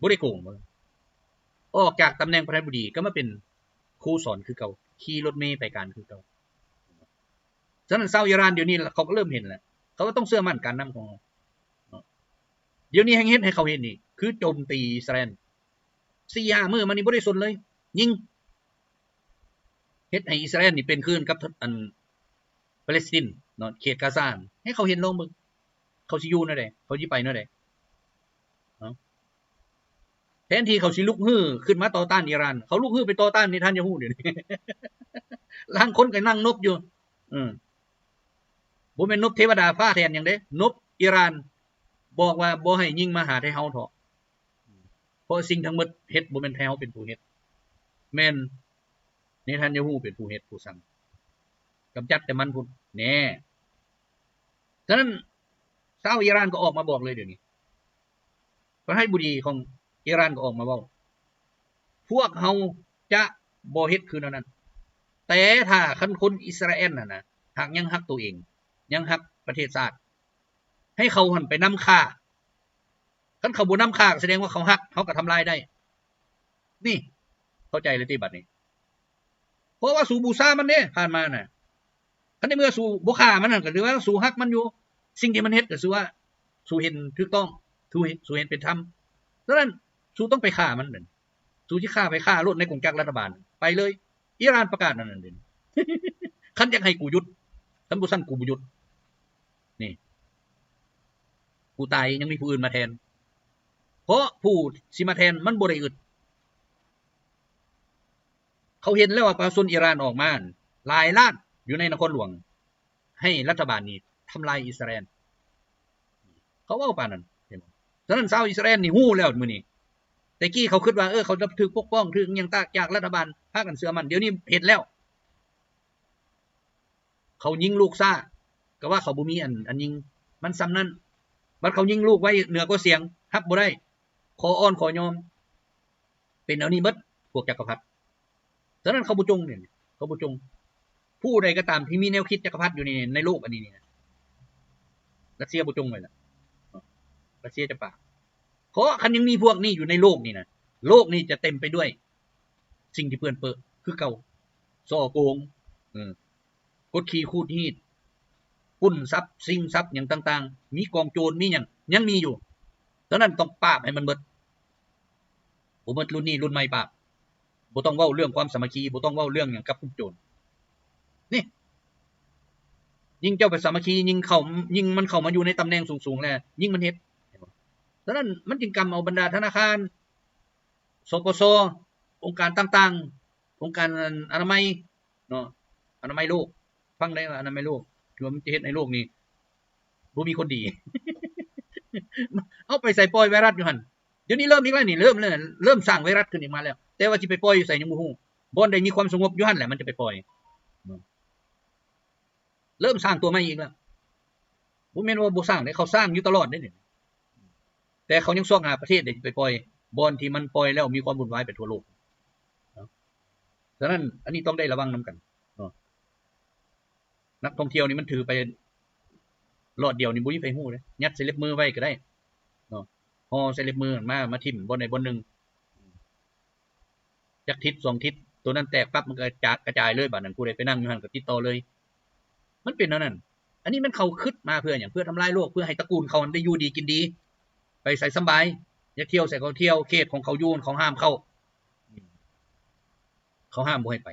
ບໍ່ໄດ້ໂກງ ອອກຈາກຕຳແໜ່ງປະທານາທິບໍດີ ກໍມາເປັນຄູສອນຄືເກົ່າ ຂີ່ລົດເມໄປການຄືເກົ່າ. ສະນັ້ນຊາວອີຣານດຽວນີ້ເຂົາກໍເລີ່ມເຫັນແລ້ວ ເຂົາກໍຕ້ອງເຊື່ອໝັ້ນການນຳຂອງເຮົາເນາະ. ດຽວນີ້ແຮ່ງເຮັດໃຫ້ເຂົາເຫັນອີກ ຄືໂຈມຕີອິດສະຣາແອນ ສີ່ຫ້າມື້ມານີ້ບໍ່ໄດ້ສົນເລີຍ ຍິງ ເຮັດໃຫ້ອິດສະຣາແອນນີ້ເປັນຄືກັນກັບ ອັນ ປາເລສຕິນເນາະ ເຂດກາຊາ ໃຫ້ເຂົາເຫັນລອງເບິ່ງ ເຂົາຊິຢູ່ແນວໃດ ເຂົາຊິໄປແນວໃດເນາະ. ແທນທີ່ເຂົາຊິລຸກຮືຂຶ້ນມາຕໍ່ຕ້ານອີຣານ ເຂົາລຸກຮືໄປຕໍ່ຕ້ານເນທັນຍາຮູ້ດຽວນີ້ ລາງຄົນກໍນັ່ງນົບຢູ່ ເອີ ບໍ່ແມ່ນນົບເທວະດາຟ້າແທນຫຍັງເດ້ ນົບອີຣານ ບອກວ່າບໍ່ໃຫ້ຍິງມາຫາແຕ່ເຮົາເຖາະ ເພາະສິ່ງທັງໝົດເຮັດບໍ່ແມ່ນແຕ່ເຮົາເປັນຜູ້ເຮັດ ແມ່ນເນທັນຍາຮູ້ເປັນຜູ້ເຮັດຜູ້ສັ່ງ ກຳຈັດແຕ່ມັນພຸ້ນແນ່. ສະນັ້ນຊາວອີຣານກໍອອກມາບອກເລີຍດຽວນີ້ ປະທານາທິບໍດີຂອງອີຣານກໍອອກມາເວົ້າ ພວກເຮົາຈະບໍ່ເຮັດຄືແນວນັ້ນ ແຕ່ຖ້າຄັນຄົນອິດສະຣາແອນຫັ້ນນະ ຫາກຍັງຮັກໂຕເອງ ຍັງຮັກປະເທດຊາດ ໃຫ້ເຂົາຫັ້ນໄປນຳຂ້າ ຄັນເຂົາບໍ່ນຳຂ້າ ກໍສະແດງວ່າເຂົາຮັກ ເຮົາກໍທຳລາຍໄດ້. ນີ້ ເຂົ້າໃຈແລ້ວຕິບັດນີ້ ເພາະວ່າສູບູຊາມັນເດ້ ຜ່ານມານະ ຄັນໃນເມື່ອສູບໍ່ຂ້າມັນຫັ້ນ ກໍຖືວ່າສູຮັກມັນຢູ່ ສິ່ງທີ່ມັນເຮັດກໍຄືວ່າສູເຫັນຖືກຕ້ອງ ສູເຫັນ ສູເຫັນເປັນທຳ. ສະນັ້ນ ສູຕ້ອງໄປຂ້າມັນ ສູຊິຂ້າໃຜຂ້າໂລດ ໃນກົງຈັກລັດຖະບານ ໄປເລີຍ ອີຣານປະກາດອັນນັ້ນເດ ຄັນຢາກໃຫ້ກູຢຸດ ຄັນບໍ່ຊັ້ນກູບໍ່ຢຸດ ນີ້ ກູຕາຍຍັງມີຜູ້ອື່ນມາແທນ ເພາະຜູ້ຊິມາແທນມັນບໍ່ໄດ້ອຶດ. ເຂົາເຫັນແລ້ວວ່າປະຊາຊົນອີຣານອອກມາຫຼາຍລ້ານຢູ່ໃນນະຄອນຫຼວງ ໃຫ້ລັດຖະບານນີ້ທຳລາຍອິດສະຣາແອນ ເຂົາເວົ້າປານນັ້ນ ເຫັນບໍ່? ສະນັ້ນຊາວອິດສະຣາແອນນີ້ຮູ້ແລ້ວມື້ນີ້ ແຕ່ກີ້ເຂົາຄິດວ່າ ເອີ ເຂົາຈະຖືກປົກປ້ອງ ຖືກຫຍັງຕາກຈາກລັດຖະບານ ພາກັນເຊື່ອໝັ້ນ ດຽວນີ້ເຫັນແລ້ວ ເຂົາຍິງລູກຊ້າ ກໍວ່າເຂົາບໍ່ມີອັນ ອັນຍິງ ມັນສ່ຳນັ້ນ ບັດເຂົາຍິງລູກໄວ້ເໜືອກວ່າສຽງ ຮັບບໍ່ໄດ້ ຂໍອ່ອນຂໍຍອມ ເປັນແນວນີ້ເບິດ ພວກຈັກກະພັດ. ສະນັ້ນເຂົາບໍ່ຈົ່ງນີ້ ເຂົາບໍ່ຈົ່ງ ຜູ້ໃດກໍຕາມທີ່ມີແນວຄິດຈັກກະພັດຢູ່ໃນ ໃນໂລກອັນນີ້ນີ້ນະ ຣັດເຊຍບໍ່ຈົ່ງໄວ້ລະ ເນາະ ຣັດເຊຍຈະປາບ ເພາະຄັນຍັງມີພວກນີ້ຢູ່ໃນໂລກນີ້ນະ ໂລກນີ້ຈະເຕັມໄປດ້ວຍສິ່ງທີ່ເປື້ອນເປິ ຄືເກົ່າ ສໍ້ໂກງ ເອີ ກົດຂີ່ຂູດຮີດ ປຸ້ນຊັບ ຊິງຊັບຫຍັງຕ່າງໆ ມີກອງໂຈນ ມີຫຍັງ ຍັງມີຢູ່. ສະນັ້ນຕ້ອງປາບໃຫ້ມັນເບິດ ບໍ່ເບິດລຸ້ນນີ້ລຸ້ນໃໝ່ປາບ ບໍ່ຕ້ອງເວົ້າເລື່ອງຄວາມສາມັກຄີ ບໍ່ຕ້ອງເວົ້າເລື່ອງຫຍັງກັບກຸ່ມໂຈນນີ້ ຍິ່ງເຈົ້າໄປສາມັກຄີ ຍິ່ງເຂົ້າ ຍິ່ງມັນເຂົ້າມາຢູ່ໃນຕຳແໜ່ງສູງໆແລ້ວ ຍິ່ງມັນເຮັດ ສະນັ້ນມັນຈຶ່ງກຳເອົາບັນດາທະນາຄານ ສປຊ ອົງການຕ່າງໆ ອົງການອະນາໄມເນາະ ອະນາໄມໂລກ ຟັງໄດ້ວ່າອະນາໄມໂລກ ທີ່ວ່າມັນຈະເຮັດໃຫ້ໂລກນີ້ບໍ່ມີຄົນດີ ເອົາໄປໃສ່ ປ່ອຍໄວຣັສຢູ່ຫັ້ນ. ດຽວນີ້ເລີ່ມອີກແລ້ວນີ້ ເລີ່ມ ເລີ່ມສ້າງໄວຣັສຂຶ້ນອີກມາແລ້ວ ແຕ່ວ່າຊິໄປປ່ອຍຢູ່ໃສຍັງບໍ່ຮູ້ ບ່ອນໃດມີຄວາມສະຫງົບຢູ່ຫັ້ນແຫຼະ ມັນຈະໄປປ່ອຍ ເລີ່ມສ້າງຕົວໃໝ່ອີກແລ້ວ ບໍ່ແມ່ນວ່າບໍ່ສ້າງເດ້ ເຂົາສ້າງຢູ່ຕະຫຼອດເດ້ນີ້ ແຕ່ເຂົາຍັງຊອກຫາປະເທດໃດໄປປ່ອຍ ບ່ອນທີ່ມັນປ່ອຍແລ້ວມີຄວາມວຸ່ນວາຍໄປທົ່ວໂລກເນາະ. ສະນັ້ນ ອັນນີ້ຕ້ອງໄດ້ລະວັງນຳກັນເນາະ ນັກທ່ອງທ່ຽວນີ້ມັນຖືໄປຫຼອດດຽວນີ້ ບໍ່ມີໃຜຮູ້ເດ້ ຍັດໃສ່ເລັບມືໄວ້ກໍໄດ້ເນາະ ຫໍ່ໃສ່ເລັບມືມາ ມາຖິ້ມບ່ອນໃດບ່ອນໜຶ່ງ ຈັກທິດສອງທິດ ໂຕນັ້ນແຕກປັບ ມັນກໍຈາກກະຈາຍເລີຍ ບາດນັ້ນຜູ້ໃດໄປນັ່ງຢູ່ຫັ້ນກໍຕິດຕໍ່ເລີຍ ມັນເປັນແນວນັ້ນ. ອັນນີ້ມັນເຂົາຄິດມາເພື່ອຫຍັງ? ເພື່ອທຳລາຍໂລກ ເພື່ອໃຫ້ຕະກູນເຂົາໄດ້ຢູ່ດີກິນດີ ໄປໃສສຳບາຍ ຢາກທ່ຽວໃສກໍທ່ຽວ ເຂດຂອງເຂົາຢູ່ ເຂົາຫ້າມເຂົ້າ ເຂົາຫ້າມບໍ່ໃຫ້ໄປ.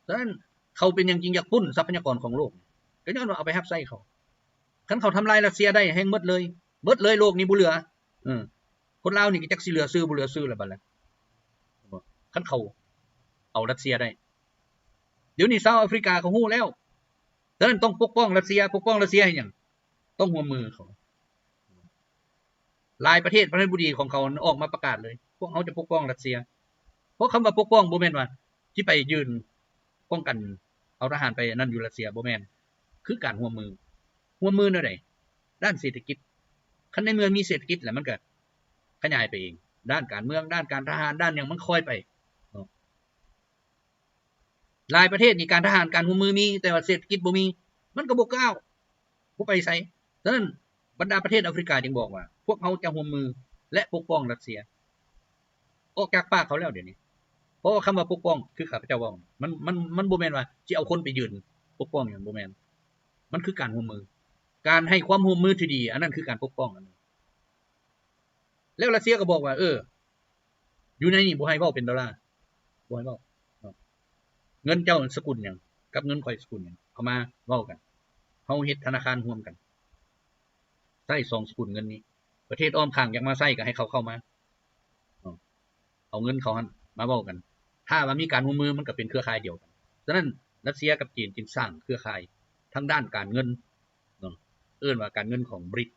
ສະນັ້ນເຂົາເປັນຫຍັງຈຶ່ງຢາກປຸ້ນຊັບພະຍາກອນຂອງໂລກ? ກໍຍ້ອນວ່າເອົາໄປຮັບໃຊ້ເຂົາ. ຄັນເຂົາທຳລາຍຣັດເຊຍໄດ້ ແຮ່ງໝົດເລີຍ, ໝົດເລີຍ, ໂລກນີ້ບໍ່ເຫຼືອ. ເອີ ຄົນລາວນີ້ກໍຈັກຊິເຫຼືອຊື່ບໍ່ເຫຼືອຊື່ລະບັດລະ ຄັນເຂົາເອົາຣັດເຊຍໄດ້. ດຽວນີ້ຊາວອາຟຣິກາເຂົາຮູ້ແລ້ວ. ສະນັ້ນຕ້ອງປົກປ້ອງຣັດເຊຍ. ປົກປ້ອງຣັດເຊຍເຮັດຫຍັງ? ຕ້ອງຮ່ວມມືເຂົາ. ຫຼາຍປະເທດປະທານາທິບໍດີຂອງເຂົາອອກມາປະກາດເລີຍ, ພວກເຮົາຈະປົກປ້ອງຣັດເຊຍ. ເພາະຄຳວ່າປົກປ້ອງບໍ່ແມ່ນວ່າຊິໄປຢືນປ້ອງກັນ ເອົາທະຫານໄປອັນນັ້ນຢູ່ຣັດເຊຍ, ບໍ່ແມ່ນ. ຄືການຮ່ວມມື. ຮ່ວມມືແນວໃດ? ດ້ານເສດຖະກິດ. ຄັນໃນເມື່ອມີເສດຖະກິດແລ້ວ ມັນກໍຂະຫຍາຍໄປເອງ. ດ້ານການເມືອງ, ດ້ານການທະຫານ, ດ້ານຫຍັງມັນຄ່ອຍໄປເນາະ. ຫຼາຍປະເທດນີ້ການທະຫານການຮ່ວມມືມີ, ແຕ່ວ່າເສດຖະກິດບໍ່ມີ, ມັນກໍບໍ່ກ້າວ, ບໍ່ໄປໃສ. ສະນັ້ນບັນດາປະເທດອາຟຣິກາຈຶ່ງບອກວ່າ ພວກເຮົາຈະຮ່ວມມື ແລະ ປົກປ້ອງຣັດເຊຍ. ອອກຈາກປາກເຂົາແລ້ວດຽວນີ້. ເພາະວ່າຄຳວ່າປົກປ້ອງ ຄືຂ້າພະເຈົ້າເວົ້າ ມັນ ມັນ ມັນບໍ່ແມ່ນວ່າຊິເອົາຄົນໄປຢືນປົກປ້ອງຫຍັງ, ບໍ່ແມ່ນ. ມັນຄືການຮ່ວມມື. ການໃຫ້ຄວາມຮ່ວມມືທີ່ດີ, ອັນນັ້ນຄືການປົກປ້ອງອັນໜຶ່ງ. ແລ້ວຣັດເຊຍກໍບອກວ່າ ເອີ ຢູ່ໃນນີ້ບໍ່ໃຫ້ເວົ້າເປັນໂດລາ, ບໍ່ໃຫ້ເວົ້າເນາະ. ເງິນເຈົ້າສະກຸນຫຍັງ ກັບເງິນຂ້ອຍສະກຸນຫຍັງ? ເອົາມາເວົ້າກັນ. ເຮົາເຮັດທະນາຄານຮ່ວມກັນ. ໃຊ້ສອງສະກຸນເງິນນີ້. ປະເທດອ້ອມຂ້າງຢາກມາໃຊ້ກໍໃຫ້ເຂົາເຂົ້າມາເນາະ. ເອົາເງິນເຂົາຫັ້ນມາເວົ້າກັນ. ຖ້າວ່າມີການຮ່ວມມື ມັນກໍເປັນເຄືອຂ່າຍດຽວກັນ. ສະນັ້ນ ຣັດເຊຍກັບຈີນຈຶ່ງສ້າງເຄືອຂ່າຍທາງດ້ານການເງິນເນາະ, ເອີ້ນວ່າການເງິນຂອງບຣິກ.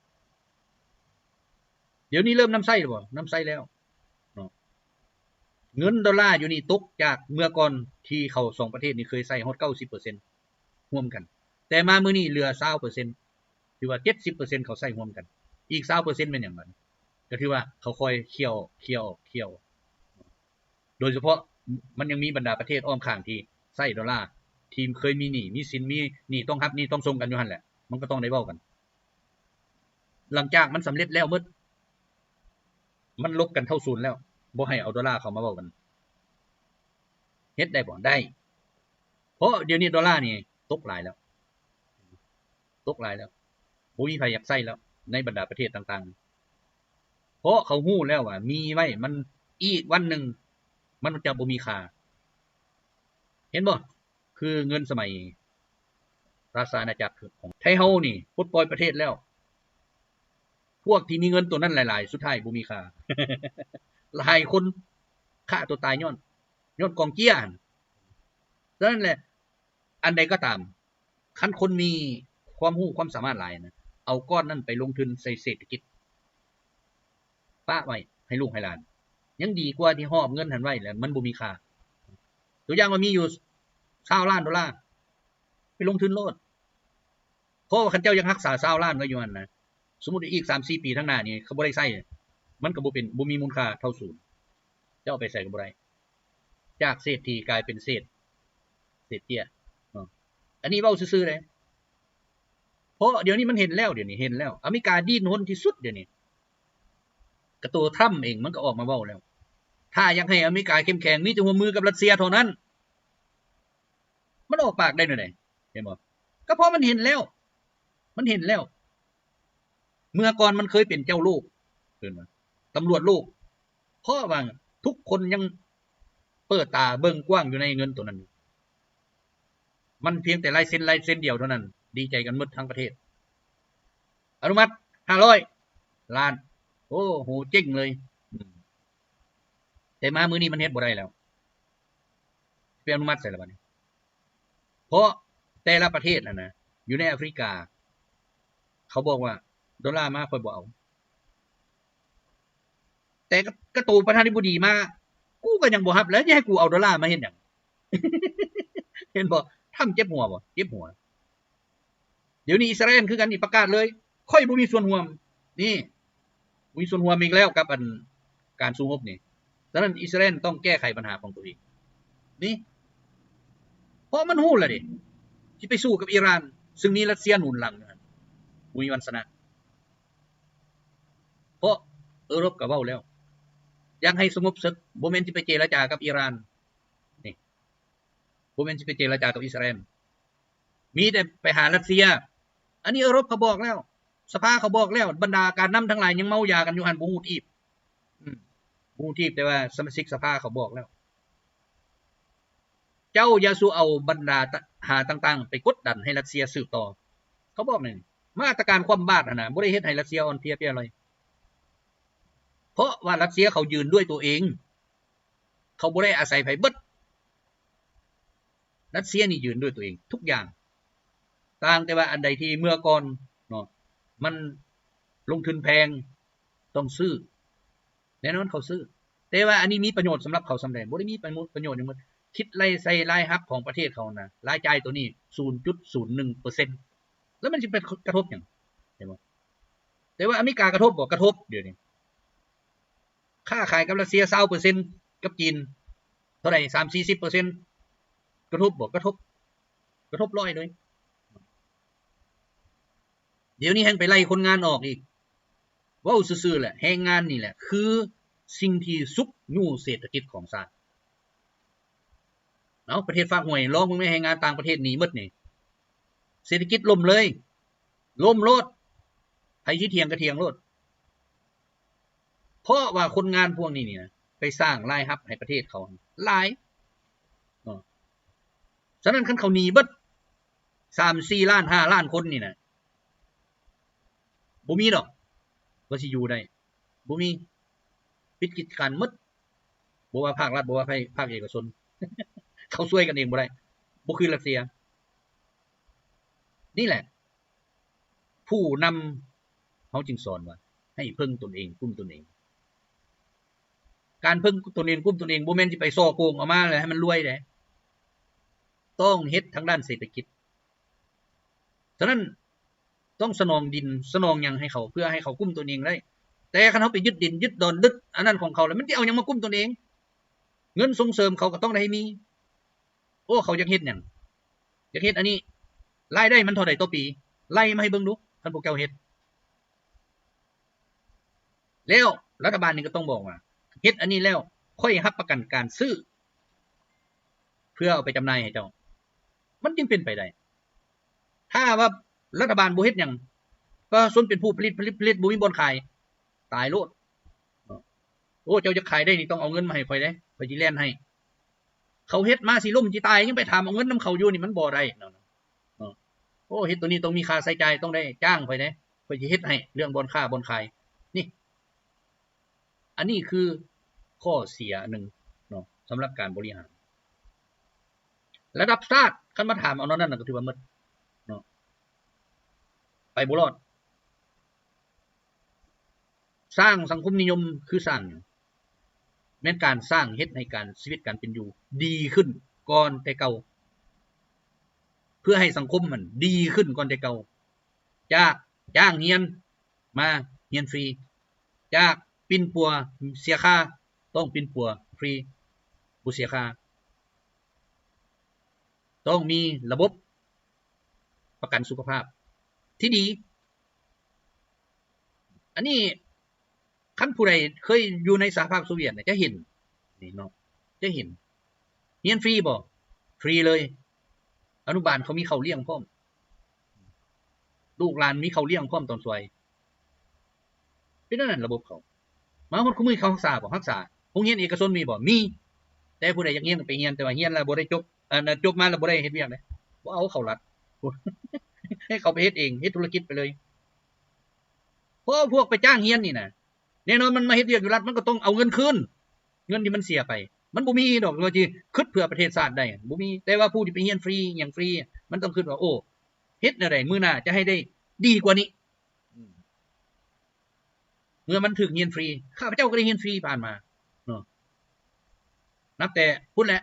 ດຽວນີ້ເລີ່ມນຳໃຊ້ແລ້ວບໍ່? ນຳໃຊ້ແລ້ວເນາະ. ເງິນໂດລາຢູ່ນີ້ຕົກຈາກເມື່ອກ່ອນທີ່ເຂົາສອງປະເທດນີ້ເຄີຍໃຊ້ຮອດເກົ້າສິບເປີເຊັນຮ່ວມກັນ, ແຕ່ມາມື້ນີ້ເຫຼືອຊາວເປີເຊັນ, ຖືວ່າເຈັດສິບເປີເຊັນເຂົາໃຊ້ຮ່ວມກັນ. ອີກຊາວເປີເຊັນແມ່ນຫຍັງບັດນີ້? ກໍຖືວ່າເຂົາຄ່ອຍເຄັ່ຍ, ເຄັ່ຍ, ເຄັ່ຍ. ໂດຍສະເພາະມັນຍັງມີບັນດາປະເທດອ້ອມຂ້າງທີ່ໃຊ້ໂດລາ, ທີ່ເຄີຍມີໜີ້ມີສິນ, ມີໜີ້ຕ້ອງຮັບ, ໜີ້ຕ້ອງສົ່ງກັນຢູ່ຫັ້ນແຫຼະ, ມັນກໍຕ້ອງໄດ້ເວົ້າກັນ. ຫຼັງຈາກມັນສຳເລັດແລ້ວໝົດ, ມັນລົບກັນເທົ່າສູນແລ້ວ, ບໍ່ໃຫ້ເອົາໂດລາເຂົ້າມາເວົ້າກັນ. ເຮັດໄດ້ບໍ່? ໄດ້. ເພາະດຽວນີ້ໂດລານີ້ຕົກຫຼາຍແລ້ວ, ຕົກຫຼາຍແລ້ວ, ບໍ່ມີໃຜຢາກໃຊ້ແລ້ວ ໃນບັນດາປະເທດຕ່າງໆ. ເພາະເຂົາຮູ້ແລ້ວວ່າມີໄວ້ ມັນ ອີກວັນໜຶ່ງມັນຈະບໍ່ມີຄ່າ. ເຫັນບໍ່? ຄືເງິນສະໄໝລາຊາອານາຈັກຂອງໄທເຮົານີ້ ປົດປ່ອຍປະເທດແລ້ວ, ພວກທີ່ມີເງິນໂຕນັ້ນຫຼາຍໆ ສຸດທ້າຍບໍ່ມີຄ່າ. ຫຼາຍຄົນຂ້າຕົວຕາຍຍ້ອນ ຍ້ອນກອງເຈ້ຍຫັ້ນ. ສະນັ້ນແຫຼະ ອັນໃດກໍຕາມ, ຄັນຄົນມີຄວາມຮູ້ຄວາມສາມາດຫຼາຍນະ, ເອົາກ້ອນນັ້ນໄປລົງທຶນໃສ່ເສດຖະກິດ, ປະໄວ້ໃຫ້ລູກໃຫ້ຫຼານ, ຍັງດີກວ່າທີ່ຫອບເງິນຫັ້ນໄວ້ແລ້ວມັນບໍ່ມີຄ່າ. ຕົວຢ່າງວ່າມີຢູ່ຊາວລ້ານໂດລາ, ໄປລົງທຶນໂລດ. ເພາະວ່າຄັນເຈົ້າຍັງຮັກສາຊາວລ້ານໄວ້ຢູ່ຫັ້ນນະ, ສົມມຸດອີກສາມສີ່ປີທາງໜ້ານີ້ ເຂົາບໍ່ໄດ້ໃຊ້, ມັນກໍບໍ່ເປັນ, ບໍ່ມີມູນຄ່າເທົ່າສູນ. ເຈົ້າເອົາໄປໃສກໍບໍ່ໄດ້. ຈາກເສດຖີກາຍເປັນເສດ, ເສດເຈ້ຍເນາະ. ອັນນີ້ເວົ້າຊື່ໆເດ້. ເພາະດຽວນີ້ມັນເຫັນແລ້ວ, ດຽວນີ້ເຫັນແລ້ວ. ອາເມລິກາດີ້ນຮົນທີ່ສຸດດຽວນີ້. ກະໂຕທຣຳເອງມັນກໍອອກມາເວົ້າແລ້ວ. ຖ້າຢາກໃຫ້ອາເມລິກາເຂັ້ມແຂງ, ມີແຕ່ຮ່ວມມືກັບຣັດເຊຍເທົ່ານັ້ນ. ມັນອອກປາກໄດ້ແນວໃດ? ເຫັນບໍ່? ກໍເພາະມັນເຫັນແລ້ວ, ມັນເຫັນແລ້ວ. ເມື່ອກ່ອນມັນເຄີຍເປັນເຈົ້າໂລກ, ເອີ້ນວ່າຕຳຫຼວດໂລກ, ເພາະວ່າທຸກຄົນຍັງເປີດຕາເບິ່ງກວ້າງຢູ່ໃນເງິນໂຕນັ້ນ. ມັນພຽງແຕ່ລາຍເຊັນ, ລາຍເຊັນດຽວເທົ່ານັ້ນ, ດີໃຈກັນໝົດທັງປະເທດ. ອະນຸມັດຫ້າຮ້ອຍລ້ານ. ໂອ້ໂຫ ເຈັ້ງເລີຍ. ອືມ ແຕ່ມາມື້ນີ້ມັນເຮັດບໍ່ໄດ້ແລ້ວ. ໄປອະນຸມັດໃສລະບັດນີ້? ເພາະແຕ່ລະປະເທດຫັ້ນນະ ຢູ່ໃນອາຟຣິກາ ເຂົາບອກວ່າ ໂດລາມາ ຂ້ອຍບໍ່ເອົາ. ແຕ່ກະໂຕປະທານາທິບໍດີມາ ກູກໍຍັງບໍ່ຮັບ ແລ້ວຈະໃຫ້ກູເອົາໂດລາມາເຮັດຫຍັງ? ເຫັນບໍ່? ທຳເຈັບຫົວບໍ່? ເຈັບຫົວ. ດຽວນີ້ອິດສະຣາແອນຄືກັນນີ້ ປະກາດເລີຍ ຂ້ອຍບໍ່ມີສ່ວນຮ່ວມ. ນີ້ ບໍ່ມີສ່ວນຮ່ວມອີກແລ້ວກັບອັນການສູ້ຮົບນີ້. ສະນັ້ນ ອິດສະຣາແອນຕ້ອງແກ້ໄຂບັນຫາຂອງຕົວເອງນີ້ ເພາະມັນຮູ້ແລ້ວເດ້ ຊິໄປສູ້ກັບອີຣານ ຊຶ່ງມີຣັດເຊຍໜູນຫຼັງຢູ່ຫັ້ນ ບໍ່ມີວັນຊະນະ. ເພາະເອີຣົບກໍເວົ້າແລ້ວ ຢາກໃຫ້ສະຫງົບເສິກ ບໍ່ແມ່ນຊິໄປເຈລະຈາກັບອີຣານ ນີ້ ບໍ່ແມ່ນຊິໄປເຈລະຈາກັບອິດສະຣາແອນ ມີແຕ່ໄປຫາຣັດເຊຍ. ອັນນີ້ເອີຣົບເຂົາບອກແລ້ວ ສະພາເຂົາບອກແລ້ວ ບັນດາການນຳທັງຫຼາຍຍັງເມົາຢາກັນຢູ່ຫັ້ນ ບໍ່ຮູ້ທີບ. ອືມ ບໍ່ຮູ້ທີບ ແຕ່ວ່າສະມາຊິກສະພາເຂົາບອກແລ້ວ ເ ເຈົ້າຢ່າສູ່ເອົາບັນດາຫາຕ່າງໆໄປກົດດັນໃຫ້ຣັດເຊຍສືບຕໍ່. ເຂົາບອກນີ້ ມາດຕະການຄວ່ຳບາດຫັ້ນນະ ບໍ່ໄດ້ເຮັດໃຫ້ຣັດເຊຍອ່ອນເພຍເປຍລອຍ ເພາະວ່າຣັດເຊຍເຂົາຢືນດ້ວຍຕົວເອງ ເຂົາບໍ່ໄດ້ອາໄສໃຜເບິດ. ຣັດເຊຍນີ້ຢືນດ້ວຍຕົວເອງທຸກຢ່າງ ຕ່າງແຕ່ວ່າອັນໃດທີ່ເມື່ອກ່ອນເນາະ ມັນລົງທຶນແພງ ຕ້ອງຊື້ ແນ່ນອນເຂົາຊື້ ແຕ່ວ່າອັນນີ້ມີປະໂຫຍດສຳລັບເຂົາສ່ຳໃດ? ບໍ່ໄດ້ມີປະໂຫຍດ ປະໂຫຍດຫຍັງໝົດ. ຄິດໄລ່ໃສ່ລາຍຮັບຂອງປະເທດເຂົານະ ລາຍຈ່າຍໂຕນີ້ສູນຈຸດສູນໜຶ່ງເປີເຊັນ ແລ້ວມັນຊິໄປກະທົບຫຍັງ? ເຫັນບໍ່? ແຕ່ວ່າອາເມລິກາກະທົບບໍ່? ກະທົບ. ດຽວນີ້ຄ້າຂາຍກັບຣັດເຊຍຊາວເປີເຊັນ ກັບຈີນເທົ່າໃດ? ສາມສີ່ສິບເປີເຊັນ ກະທົບບໍ່? ກະທົບ ກະທົບຮ້ອຍເລີຍ. ດຽວນີ້ແຮ່ງໄປໄລ່ຄົນງານອອກອີກ. ເວົ້າຊື່ໆແຫຼະ ແຮງງານນີ້ແຫຼະຄືສິ່ງທີ່ຊຸກຍູ້ເສດຖະກິດຂອງຊາດ. ເອົາ ປະເທດຟາກຫ້ວຍ ລອງເບິ່ງແມ້ ແຮງງານຕ່າງປະເທດໜີໝົດນີ້ ເສດຖະກິດລົ້ມເລີຍ ລົ້ມໂລດ. ໃຜຊິຖຽງກະຖຽງໂລດ ເພາະວ່າຄົນງານພວກນີ້ນີ້ນະ ໄປສ້າງລາຍຮັບໃຫ້ປະເທດເຂົາຫຼາຍເນາະ. ສະນັ້ນຄັນເຂົາໜີເບິດ ສາມສີ່ລ້ານ ຫ້າລ້ານຄົນນີ້ນະ ບໍ່ມີດອກວ່າຊິຢູ່ໄດ້ ບໍ່ມີ. ປິດກິດຈະການໝົດ ບໍ່ວ່າພາກລັດ ບໍ່ວ່າພາກເອກະຊົນ ເຂົາຊ່ວຍກັນເອງບໍ່ໄດ້ ບໍ່ຄືຣັດເຊຍ. ນີ້ແຫຼະ ຜູ້ນຳເຮົາຈຶ່ງສອນວ່າ ໃຫ້ເພິ່ງຕົນເອງ ກຸ້ມຕົນເອງ. ການເພິ່ງຕົນເອງ ກຸ້ມຕົນເອງ ບໍ່ແມ່ນຊິໄປສໍ້ໂກງເອົາມາແລ້ວໃຫ້ມັນລວຍເດ້ ຕ້ອງເຮັດທາງດ້ານເສດຖະກິດ. ສະນັ້ນ ຕ້ອງສະໜອງດິນ ສະໜອງຫຍັງໃຫ້ເຂົາ ເພື່ອໃຫ້ເຂົາກຸ້ມຕົນເອງໄດ້. ແຕ່ຄັນເຮົາໄປຍຶດດິນ ຍຶດດອນ ຍຶດອັນນັ້ນຂອງເຂົາ ແລ້ວມັນຊິເອົາຫຍັງມາກຸ້ມຕົນເອງ? ເງິນສົ່ງເສີມເຂົາກໍຕ້ອງໄດ້ມີ. ໂອ້ ເຂົາຢາກເຮັດຫຍັງ? ຢາກເຮັດອັນນີ້ ລາຍໄດ້ມັນເທົ່າໃດຕໍ່ປີ? ໄລ່ມາໃຫ້ເບິ່ງດູ ຄັນພວກເຈົ້າເຮັດ. ແລ້ວລັດຖະບານນີ້ກໍຕ້ອງບອກວ່າ ເຮັດອັນນີ້ແລ້ວ ຂ້ອຍຮັບປະກັນການຊື້ ເພື່ອເອົາໄປຈຳໜ່າຍໃຫ້ເຈົ້າ ມັນຈຶ່ງເປັນໄປໄດ້. ຖ້າວ່າລັດຖະບານບໍ່ເຮັດຫຍັງ ປະຊາຊົນເປັນຜູ້ຜະລິດ ຜະລິດ ຜະລິດ ບໍ່ມີບ່ອນຂາຍ ຕາຍໂລດ. ໂອ້ ເຈົ້າຢາກຂາຍໄດ້ນີ້ ຕ້ອງເອົາເງິນມາໃຫ້ຂ້ອຍເດ້ ຂ້ອຍຊິແລ່ນໃຫ້. ເຂົາເຮັດມາຊິລົ້ມຊິຕາຍ ຍັງໄປຖາມເອົາເງິນນຳເຂົາຢູ່ນີ້ ມັນບໍ່ໄດ້ເນາະ. ໂອ້ ເຮັດໂຕນີ້ຕ້ອງມີຄ່າໃຊ້ຈ່າຍ ຕ້ອງໄດ້ຈ້າງຂ້ອຍເດ້ ຂ້ອຍຊິເຮັດໃຫ້ ເລື່ອງບ່ອນຄ້າບ່ອນຂາຍນີ້. ອັນນີ້ຄືຂໍ້ເສຍອັນໜຶ່ງເນາະ ສຳລັບການບໍລິຫານລະດັບຊາດ. ຄັນມາຖາມເອົາແນວນັ້ນນະ ກໍຖືວ່າໝົດເນາະ ໄປບໍ່ລອດ. ສ້າງສັງຄົມນິຍົມຄືສ້າງຫຍັງ? ແມ່ນການສ້າງເຮັດໃຫ້ການ ຊີວິດການເປັນຢູ່ດີຂຶ້ນກ່ອນແຕ່ເກົ່າ ເພື່ອໃຫ້ສັງຄົມຫັ້ນດີຂຶ້ນກ່ອນແຕ່ເກົ່າ ຈາກຈ້າງຮຽນ ມາຮຽນຟຣີ ຈາກປິ່ນປົວເສຍຄ່າ ຕ້ອງປິ່ນປົວຟຣີ ບໍ່ເສຍຄ່າ. ຕ້ອງມີລະບົບປະກັນສຸຂະພາບທີ່ດີ. ອັນນີ້ ຄັນຜູ້ໃດເຄີຍຢູ່ໃນສະຫະພາບໂຊວຽດນະ ຈະເຫັນນີ້ເນາະ ຈະເຫັນ. ຮຽນຟຣີບໍ່? ຟຣີເລີຍ. ອະນຸບານເຂົາມີເຂົ້າລ້ຽງພ້ອມ ລູກຫຼານມີເຂົ້າລ້ຽງພ້ອມຕອນສວຍ. ເປັນແນວນັ້ນລະບົບເຂົາ. ມາຮອດຄູ່ມື້ເຂົາຮັກສາບໍ່? ຮັກສາ. ໂຮງຮຽນເອກະຊົນມີບໍ່? ມີ. ແຕ່ຜູ້ໃດຢາກຮຽນກໍໄປຮຽນ ແຕ່ວ່າຮຽນແລ້ວບໍ່ໄດ້ຈົບ ອັນ ຈົບມາແລ້ວບໍ່ໄດ້ເຮັດວຽກເດ້ ບໍ່ເອົາເຂົ້າລັດ ໃຫ້ເຂົາໄປເຮັດເອງ ເຮັດທຸລະກິດໄປເລີຍ. ເພາະພວກໄປຈ້າງຮຽນນີ້ນະ ແນ່ນອນມັນມາເຮັດວຽກຢູ່ລັດ ມັນກໍຕ້ອງເອົາເງິນຄືນ ເງິນທີ່ມັນເສຍໄປ. ມັນບໍ່ມີດອກວ່າຊິຄິດເພື່ອປະເທດຊາດໄດ້ ບໍ່ມີ. ແຕ່ວ່າຜູ້ທີ່ໄປຮຽນຟຣີຫຍັງຟຣີ ມັນຕ້ອງຄິດວ່າ ໂອ້ ເຮັດແນວໃດມື້ໜ້າຈະໃຫ້ໄດ້ດີກວ່ານີ້. ເມື່ອມັນຖືກຮຽນຟຣີ ຂ້າພະເຈົ້າກໍໄດ້ຮຽນຟຣີຜ່ານມາເນາະ ນັບແຕ່ພຸ້ນແຫຼະ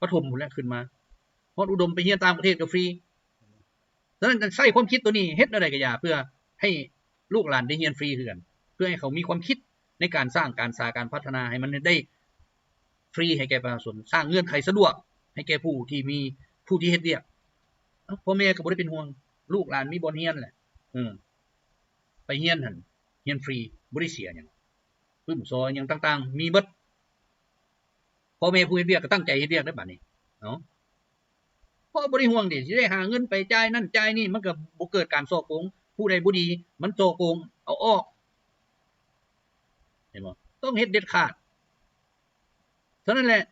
ປະຖົມພຸ້ນແຫຼະ ຂຶ້ນມາຮອດອຸດົມ ໄປຮຽນຕ່າງປະເທດກໍຟຣີ. ສະນັ້ນ ໃຊ້ຄວາມຄິດໂຕນີ້ເຮັດແນວໃດກໍຢ່າ ເພື່ອໃຫ້ລູກຫຼານໄດ້ຮຽນຟຣີຄືກັນ ເພື່ອໃຫ້ເຂົາມີຄວາມຄິດໃນການສ້າງການສາ ການພັດທະນາໃຫ້ມັນໄດ້ຟຣີໃຫ້ແກ່ປະຊາຊົນ ສ້າງເງື່ອນໄຂສະດວກໃຫ້ແກ່ຜູ້ທີ່ມີ ຜູ້ທີ່ເຮັດວຽກ. ເອົ້າ ພໍ່ແມ່ກໍບໍ່ໄດ້ເປັນຫ່ວງ ລູກຫຼານມີບ່ອນຮຽນແຫຼະ ເອີ ໄປຮຽນຫັ້ນ ຮຽນຟຣີ ບໍ່ໄດ້ເສຍຫຍັງ ປຶ້ມສໍຫຍັງຕ່າງໆ ມີເບິດ. ພໍ່ແມ່ຜູ້ເຮັດວຽກກໍຕັ້ງໃຈເຮັດວຽກໄດ້ບາດນີ້ເນາະ ເພາະບໍ່ໄດ້ຫ່ວງເດ້ ຊິໄດ້ຫາເງິນໄປຈ່າຍນັ້ນຈ່າຍນີ້ ມັນກໍບໍ່ເກີດການສໍ້ໂກງ. ຜູ້ໃດບໍ່ດີ ມັນສໍ້ໂກງ ເອົາອອກ ເຫັນບໍ່? ຕ້ອງເຮັດເດັດຂາດ. ສະນັ້ນແຫຼະ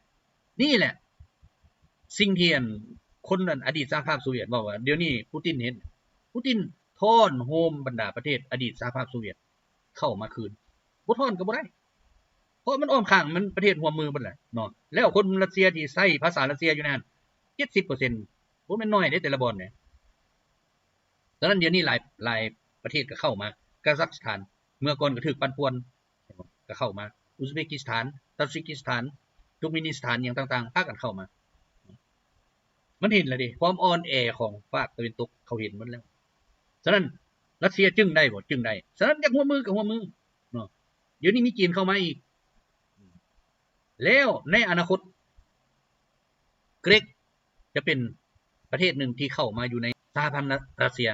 ນີ້ແຫຼະ ສິ່ງທີ່ອັນ ຄົນອັນອະດີດສະຫະພາບໂຊວຽດເວົ້າວ່າ ດຽວນີ້ປູຕິນເຮັດ ປູຕິນທ້ອນໂຮມບັນດາປະເທດອະດີດສະຫະພາບໂຊວຽດເຂົ້າມາຄືນ ບໍ່ທ້ອນກໍບໍ່ໄດ້ ເພາະມັນອ້ອມຂ້າງ ມັນປະເທດຮ່ວມມືເບິດແຫຼະເນາະ ແລ້ວຄົນຣັດເຊຍທີ່ໃຊ້ພາສາຣັດເຊຍຢູ່ໃນຫັ້ນ ເຈັດສິບເປີເຊັນ ບໍ່ແມ່ນໜ້ອຍເດ້ແຕ່ລະບ່ອນເດ້. ສະນັ້ນ ດຽວນີ້ຫຼາຍ ຫຼາຍປະເທດກໍເຂົ້າມາ ກາຊາກສະຖານ ເມື່ອກ່ອນກໍຖືກປັ່ນປ່ວນ ກໍເຂົ້າມາ ອຸສເບກິສຖານ ຕາຈິກິສຖານ ຕຸກເມນິສຖານ ຫຍັງຕ່າງໆ ພາກັນເຂົ້າມາ. ມັນເຫັນແລ້ວເດ້ ຄວາມອ່ອນແອຂອງຟາກຕາເວັນຕົກ ເຂົາເຫັນໝົດແລ້ວ. ສະນັ້ນ ຣັດເຊຍຈຶ່ງໄດ້ບໍ່? ຈຶ່ງໄດ້. ສະນັ້ນ ຢາກຮ່ວມມືກໍຮ່ວມມືເນາະ. ດຽວນີ້ມີຈີນເຂົ້າມາອີກ ແລ້ວໃນອະນາຄົດ ເກຣັກຈະເປັນປະເທດໜຶ່ງທີ່ເຂົ້າມາຢູ່ໃນສະຫະພັນຣັດເຊຍ.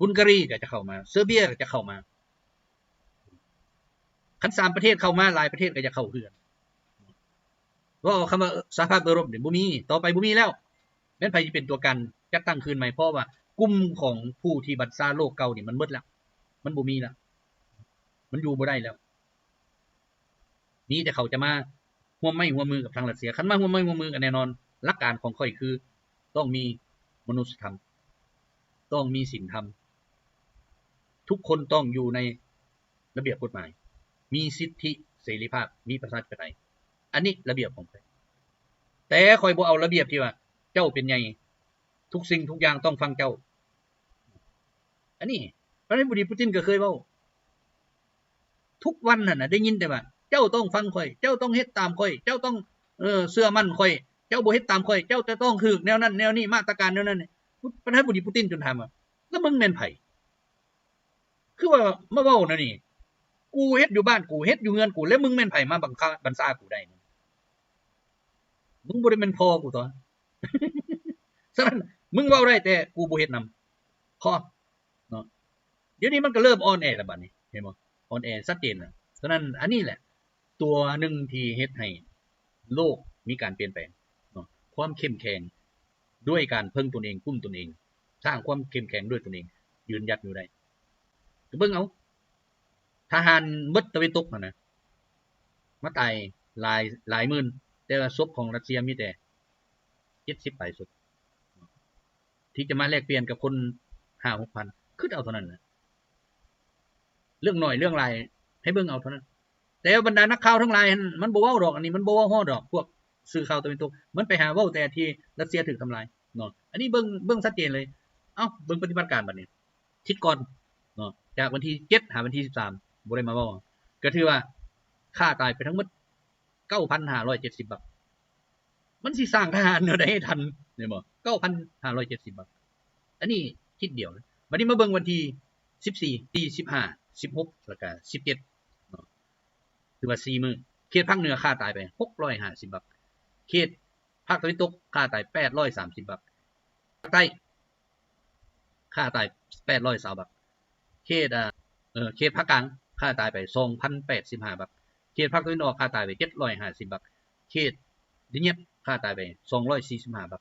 ບຸນກາຣີກໍຈະເຂົ້າມາ ເຊີເບຍກໍຈະເຂົ້າມາ. ຄັນສາມປະເທດເຂົ້າມາ ຫຼາຍປະເທດກໍຈະເຂົ້າຄືກັນ. ເວົ້າຄຳວ່າສະຫະພາບເອີຣົບນີ້ບໍ່ມີ ຕໍ່ໄປບໍ່ມີແລ້ວ. ແມ່ນໃຜຊິເປັນຕົວການຈັດຕັ້ງຄືນໃໝ່? ເພາະວ່າກຸ່ມຂອງຜູ້ທີ່ບັນຊາໂລກເກົ່ານີ້ມັນໝົດແລ້ວ ມັນບໍ່ມີແລ້ວ ມັນຢູ່ບໍ່ໄດ້ແລ້ວ. ມີແຕ່ເຂົາຈະມາຮ່ວມໄມ້ຮ່ວມມືກັບທາງຣັດເຊຍ. ຄັນມາຮ່ວມໄມ້ຮ່ວມມືກັນແນ່ນອນ, ຫຼັກການຂອງຂ້ອຍຄືຕ້ອງມີມະນຸດສະທຳ, ຕ້ອງມີສິນທຳ, ທຸກຄົນຕ້ອງຢູ່ໃນລະບຽບກົດໝາຍ, ມີສິດທິເສລີພາບ, ມີປະຊາທິປະໄຕ. ອັນນີ້ລະບຽບຂອງຂ້ອຍ. ແຕ່ຂ້ອຍບໍ່ເອົາລະບຽບທີ່ວ່າເຈົ້າເປັນໃຫຍ່, ທຸກສິ່ງທຸກຢ່າງຕ້ອງຟັງເຈົ້າ. ອັນນີ້ປະທານາທິບໍດີປູຕິນກໍເຄີຍເວົ້າ. ທຸກວັນນັ້ນນະ ໄດ້ຍິນແຕ່ວ່າ ເຈົ້າຕ້ອງຟັງຂ້ອຍ, ເຈົ້າຕ້ອງເຮັດຕາມຂ້ອຍ, ເຈົ້າຕ້ອງ ເອີ ເຊື່ອໝັ້ນຂ້ອຍ, ເຈົ້າບໍ່ເຮັດຕາມຂ້ອຍ ເຈົ້າຈະຕ້ອງຖືກແນວນັ້ນແນວນີ້, ມາດຕະການແນວນັ້ນ. ປະທານາທິບໍດີປູຕິນຈົນຖາມວ່າ ແລ້ວມຶງແມ່ນໃຜ? ຄືວ່າມາເວົ້າແນວນີ້? ກູເຮັດຢູ່ບ້ານກູ, ເຮັດຢູ່ເຮືອນກູ, ແລ້ວມຶງແມ່ນໃຜມາບັງຄັບບັນຊາກູໄດ້? ມຶງບໍ່ໄດ້ແມ່ນພໍ່ກູຕົວະ. ສະນັ້ນ ມຶງເວົ້າໄດ້ ແຕ່ກູບໍ່ເຮັດນຳ ພໍເນາະ. ດຽວນີ້ມັນກໍເລີ່ມອ່ອນແອແລ້ວ ບັດນີ້ເຫັນບໍ່? ອ່ອນແອຊັດເຈນແລ້ວ. ສະນັ້ນ ອັນນີ້ແຫຼະຕົວໜຶ່ງທີ່ເຮັດໃຫ້ໂລກມີການປ່ຽນແປງເນາະ, ຄວາມເຂັ້ມແຂງດ້ວຍການເພິ່ງຕົນເອງ, ກຸ້ມຕົນເອງ, ສ້າງຄວາມເຂັ້ມແຂງດ້ວຍຕົນເອງ, ຢືນຢັດຢູ່ໄດ້. ກໍເບິ່ງເອົາ ທະຫານເບິດຕາເວັນຕົກຫັ້ນນະ ມາຕາຍຫຼາຍ ຫຼາຍໝື່ນ, ແຕ່ວ່າສົບຂອງຣັດເຊຍມີແຕ່ເຈັດສິບປາຍສົບ ທີ່ຈະມາແລກປ່ຽນກັບຄົນຫ້າຫົກພັນ ຄິດເອົາເທົ່ານັ້ນນະ. ເລື່ອງໜ້ອຍເລື່ອງຫຼາຍໃຫ້ເບິ່ງເອົາເທົ່ານັ້ນ. ແຕ່ບັນດານັກຂ່າວທັງຫຼາຍຫັ້ນ ມັນບໍ່ເວົ້າດອກ, ອັນນີ້ມັນບໍ່ເວົ້າຮອດດອກ. ພວກສື່ຂ່າວຕາເວັນຕົກ ມັນໄປຫາເວົ້າແຕ່ທີ່ຣັດເຊຍຖືກທຳລາຍເນາະ. ອັນນີ້ເບິ່ງ ເບິ່ງຊັດເຈນເລີຍ. ເອົ້າ ເບິ່ງປະຕິບັດການບັດນີ້ ທິດກ່ອນເນາະ, ຈາກວັນທີເຈັດຫາວັນທີສິບສາມ ບໍ່ໄດ້ມາເວົ້າ, ກໍຖືວ່າຂ້າຕາຍໄປທັງໝົດເກົ້າພັນຫ້າຮ້ອຍເຈັດສິບບັກ. ມັນຊິສ້າງທະຫານແນວໃດໃຫ້ທັນ ແມ່ນບໍ່? ເກົ້າພັນຫ້າຮ້ອຍເຈັດສິບບັກ. ອັນນີ້ທິດດຽວນະ. ບັດນີ້ມາເບິ່ງວັນທີສິບສີ່ ສິບຫ້າ ສິບຫົກ ແລ້ວກະສິບເຈັດເນາະ, ຖືວ່າສີ່ມື້. ເຂດພາກເໜືອຂ້າຕາຍໄປຫົກຮ້ອຍຫ້າສິບບັກ, ເຂດພາກຕາເວັນຕົກຂ້າຕາຍແປດຮ້ອຍສາມສິບບັກ, ພາກໃຕ້ ຂ້າຕາຍແປດຮ້ອຍຊາວບັກ, ເຂດ ເອີ ເຂດພາກກາງຂ້າຕາຍໄປສອງພັນແປດສິບຫ້າບັກ, ເຂດພາກຕາເວັນອອກຂ້າຕາຍໄປເຈັດຮ້ອຍຫ້າສິບບັກ, ເຂດດານຽບຂ້າຕາຍໄປສອງຮ້ອຍສີ່ສິບຫ້າບັກ.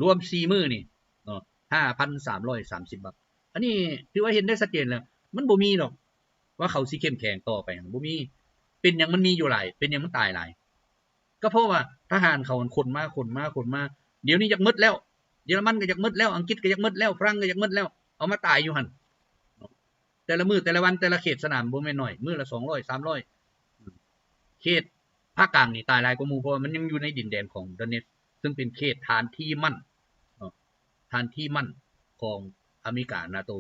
ລວມສີ່ມື້ນີ້ເນາະ ຫ້າພັນສາມຮ້ອຍສາມສິບບັກ. ອັນນີ້ຖືວ່າເຫັນໄດ້ຊັດເຈນແລ້ວ, ມັນບໍ່ມີດອກວ່າເຂົາຊິເຂັ້ມແຂງຕໍ່ໄປ, ບໍ່ມີ. ເປັນຫຍັງມັນມີຢູ່ຫຼາຍ? ເປັນຫຍັງມັນຕາຍຫຼາຍ? ກໍເພາະວ່າທະຫານເຂົາຂົນມາ ຂົນມາ ຂົນມາ, ດຽວນີ້ຢາກໝົດແລ້ວ, ເຢຍລະມັນກໍຢາກໝົດແລ້ວ, ອັງກິດກໍຢາກໝົດແລ້ວ, ຝຣັ່ງກໍຢາກໝົດແລ້ວ, ເອົາມາຕາຍຢູ່ຫັ້ນເນາະ. ແຕ່ລະມື້ ແຕ່ລະວັນ ແຕ່ລະເຂດສະໜາມບໍ່ແມ່ນໜ້ອຍ, ມື້ລະສອງຮ້ອຍ ສາມຮ້ອຍ. ເຂດພາກກາງນີ້ຕາຍຫຼາຍກວ່າໝູ່ ເພາະວ່າມັນຍັງຢູ່ໃນດິນແດນຂອງດອນເນັດ ຊຶ່ງເປັນເຂດຖານທີ່ໝັ້ນເນາະ, ຖານທີ່ໝັ້ນຂອງອາເມລິກາ ນາໂຕ.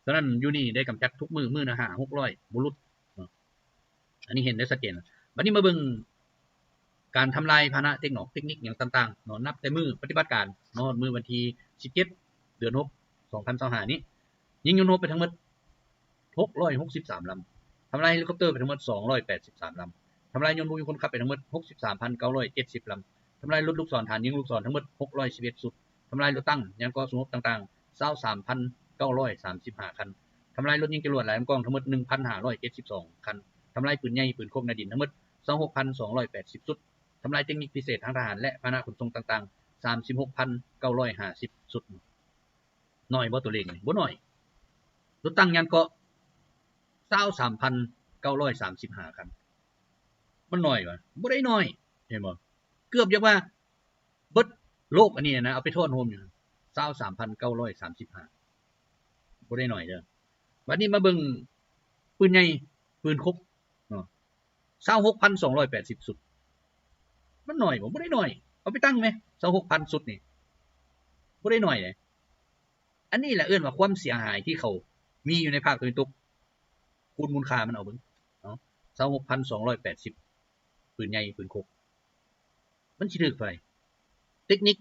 ສະນັ້ນ ຢູ່ນີ້ໄດ້ກຳຈັດທຸກມື້ ມື້ລະຫ້າຫົກຮ້ອຍ ບໍ່ຫຼຸດເນາະ. ອັນນີ້ເຫັນໄດ້ຊັດເຈນ. ບັດນີ້ມາເບິ່ງການທຳລາຍພາຫະນະເຕັກນອກ ເຕັກນິກຫຍັງຕ່າງໆເນາະ, ນັບແຕ່ມື້ປະຕິບັດການເນາະ ຮອດມື້ວັນທີສິບເຈັດ ເດືອນຫົກ ສອງພັນຊາວຫ້ານີ້ ຍິງຍົນຮົບໄປທັງໝົດຫົກຮ້ອຍຫົກສິບສາມລຳ, ທຳລາຍເຮລິຄອບເຕີໄປທັງໝົດສອງຮ້ອຍແປດສິບສາມລຳ, ທຳລາຍຍົນບໍ່ມີຄົນຂັບໄປທັງໝົດຫົກສິບສາມພັນເກົ້າຮ້ອຍເຈັດສິບລຳ, ທຳລາຍລົດລູກສອນ ຖານຍິງລູກສອນ ທັງໝົດຫົກຮ້ອຍສິບເອັດຊຸດ, ທຳລາຍລົດຕັງ ຍານເກາະສູ້ຮົບຕ່າງໆຊາວສາມພັນເກົ້າຮ້ອຍສາມສິບຫ້າຄັນ, ທຳລາຍລົດຍິງຈະຫຼວດຫຼາຍລຳກອງ ທັງໝົດໜຶ່ງພັນຫ້າຮ້ອຍເຈັດສິບສອງຄັນ, ທຳລາຍປືນໃຫຍ່ ປືນຄົກໜ້າດິນ ທັງໝົດຊາວຫົກພັນສອງຮ້ອຍແປດສິບຊຸດ, ທຳລາຍເຕັກນິກພິເສດທາງທະຫານ ແລະ ພາຫະນະຂົນສົ່ງຕ່າງໆສາມສິບຫົກພັນເກົ້າຮ້ອຍຫ້າສິບຊຸດ. ໜ້ອຍບໍ່ຕົວເລກນີ້? ບໍ່ໜ້ອຍ. ລົດຕັງ ຍານເກາະ ຊາວສາມພັນເກົ້າຮ້ອຍສາມສິບຫ້າຄັນ. ມັນໜ້ອຍຫວາ? ບໍ່ໄດ້ໜ້ອຍ, ເຫັນບໍ່? ເກືອບຢາກວ່າ ເບິດໂລກອັນນີ້ນະ ເອົາໄປທອນໂຮມຢູ່ຊາວສາມພັນເກົ້າຮ້ອຍສາມສິບຫ້າ ບໍ່ໄດ້ໜ້ອຍເດີ. ບັດນີ້ມາເບິ່ງປືນໃຫຍ່ປືນຄົບເນາະ ຊາວຫົກພັນສອງຮ້ອຍແປດສິບຊຸດ ມັນໜ້ອຍບໍ່? ບໍ່ໄດ້ໜ້ອຍ. ເອົາໄປຕັ້ງແມ ຊາວຫົກພັນຊຸດນີ້ ບໍ່ໄດ້ໜ້ອຍເດ້. ອັນນີ້ແຫຼະເອີ້ນວ່າຄວາມເສຍຫາຍທີ່ເຂົາມີຢູ່ໃນພາກຕາເວັນຕົກ ຄູນມູນຄ່າມັນເອົາເບິ່ງເນາະ ຊາວຫົກພັນສອງຮ້ອຍແປດສິບ ປືນໃຫຍ່ປືນຄົບ ມັນຊິຖືກເທົ່າໃດ? ເຕັກນິກ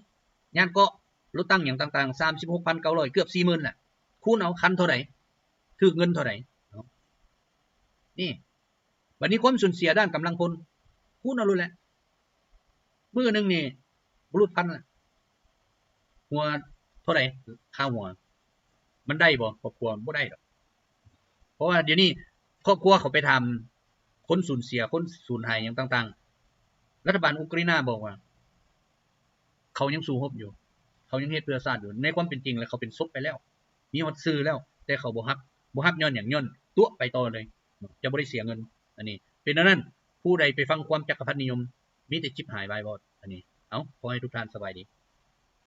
ຍານເກາະ ລົດຕັງຫຍັງຕ່າງໆ ສາມສິບຫົກພັນເກົ້າຮ້ອຍ ເກືອບສີ່ໝື່ນແຫຼະ. ຄູນເອົາຄັນເທົ່າໃດ? ຖືກເງິນເທົ່າໃດເນາະ? ນີ້ ບັດນີ້ຄວາມສູນເສຍດ້ານກຳລັງພົນ ຄູນເອົາໂລດແຫຼະ. ມື້ໜຶ່ງນີ້ບໍ່ຫຼຸດພັນລະ ຫົວເທົ່າໃດ? ຄ່າຫົວ ມັນໄດ້ບໍ່? ຄອບຄົວບໍ່ໄດ້ດອກ. ເພາະວ່າດຽວນີ້ຄອບຄົວເຂົາໄປຖາມຄົນສູນເສຍ ຄົນສູນຫາຍຫຍັງຕ່າງໆ ລັດຖະບານອຸກຣາຍນາບອກວ່າ ເຂົາຍັງສູ້ຮົບຢູ່ ເຂົາຍັງເຮັດເພື່ອຊາດຢູ່. ໃນຄວາມເປັນຈິງແລ້ວ ເຂົາເປັນສົບໄປແລ້ວ ມີຮອດຊື່ແລ້ວ ແຕ່ເຂົາບໍ່ຮັບ ບໍ່ຮັບຍ້ອນຫຍັງ? ຍ້ອນຕົວະໄປຕໍ່ເລີຍ ຈະບໍ່ໄດ້ເສຍເງິນ. ອັນນີ້ເປັນແນວນັ້ນ. ຜູ້ໃດໄປຟັງຄວາມຈັກກະພັດນິຍົມ ມີແຕ່ຈິບຫາຍວາຍວອດ. ອັນນີ້ ເອົາ ຂໍໃຫ້ທຸກທ່ານສະບາຍດີ.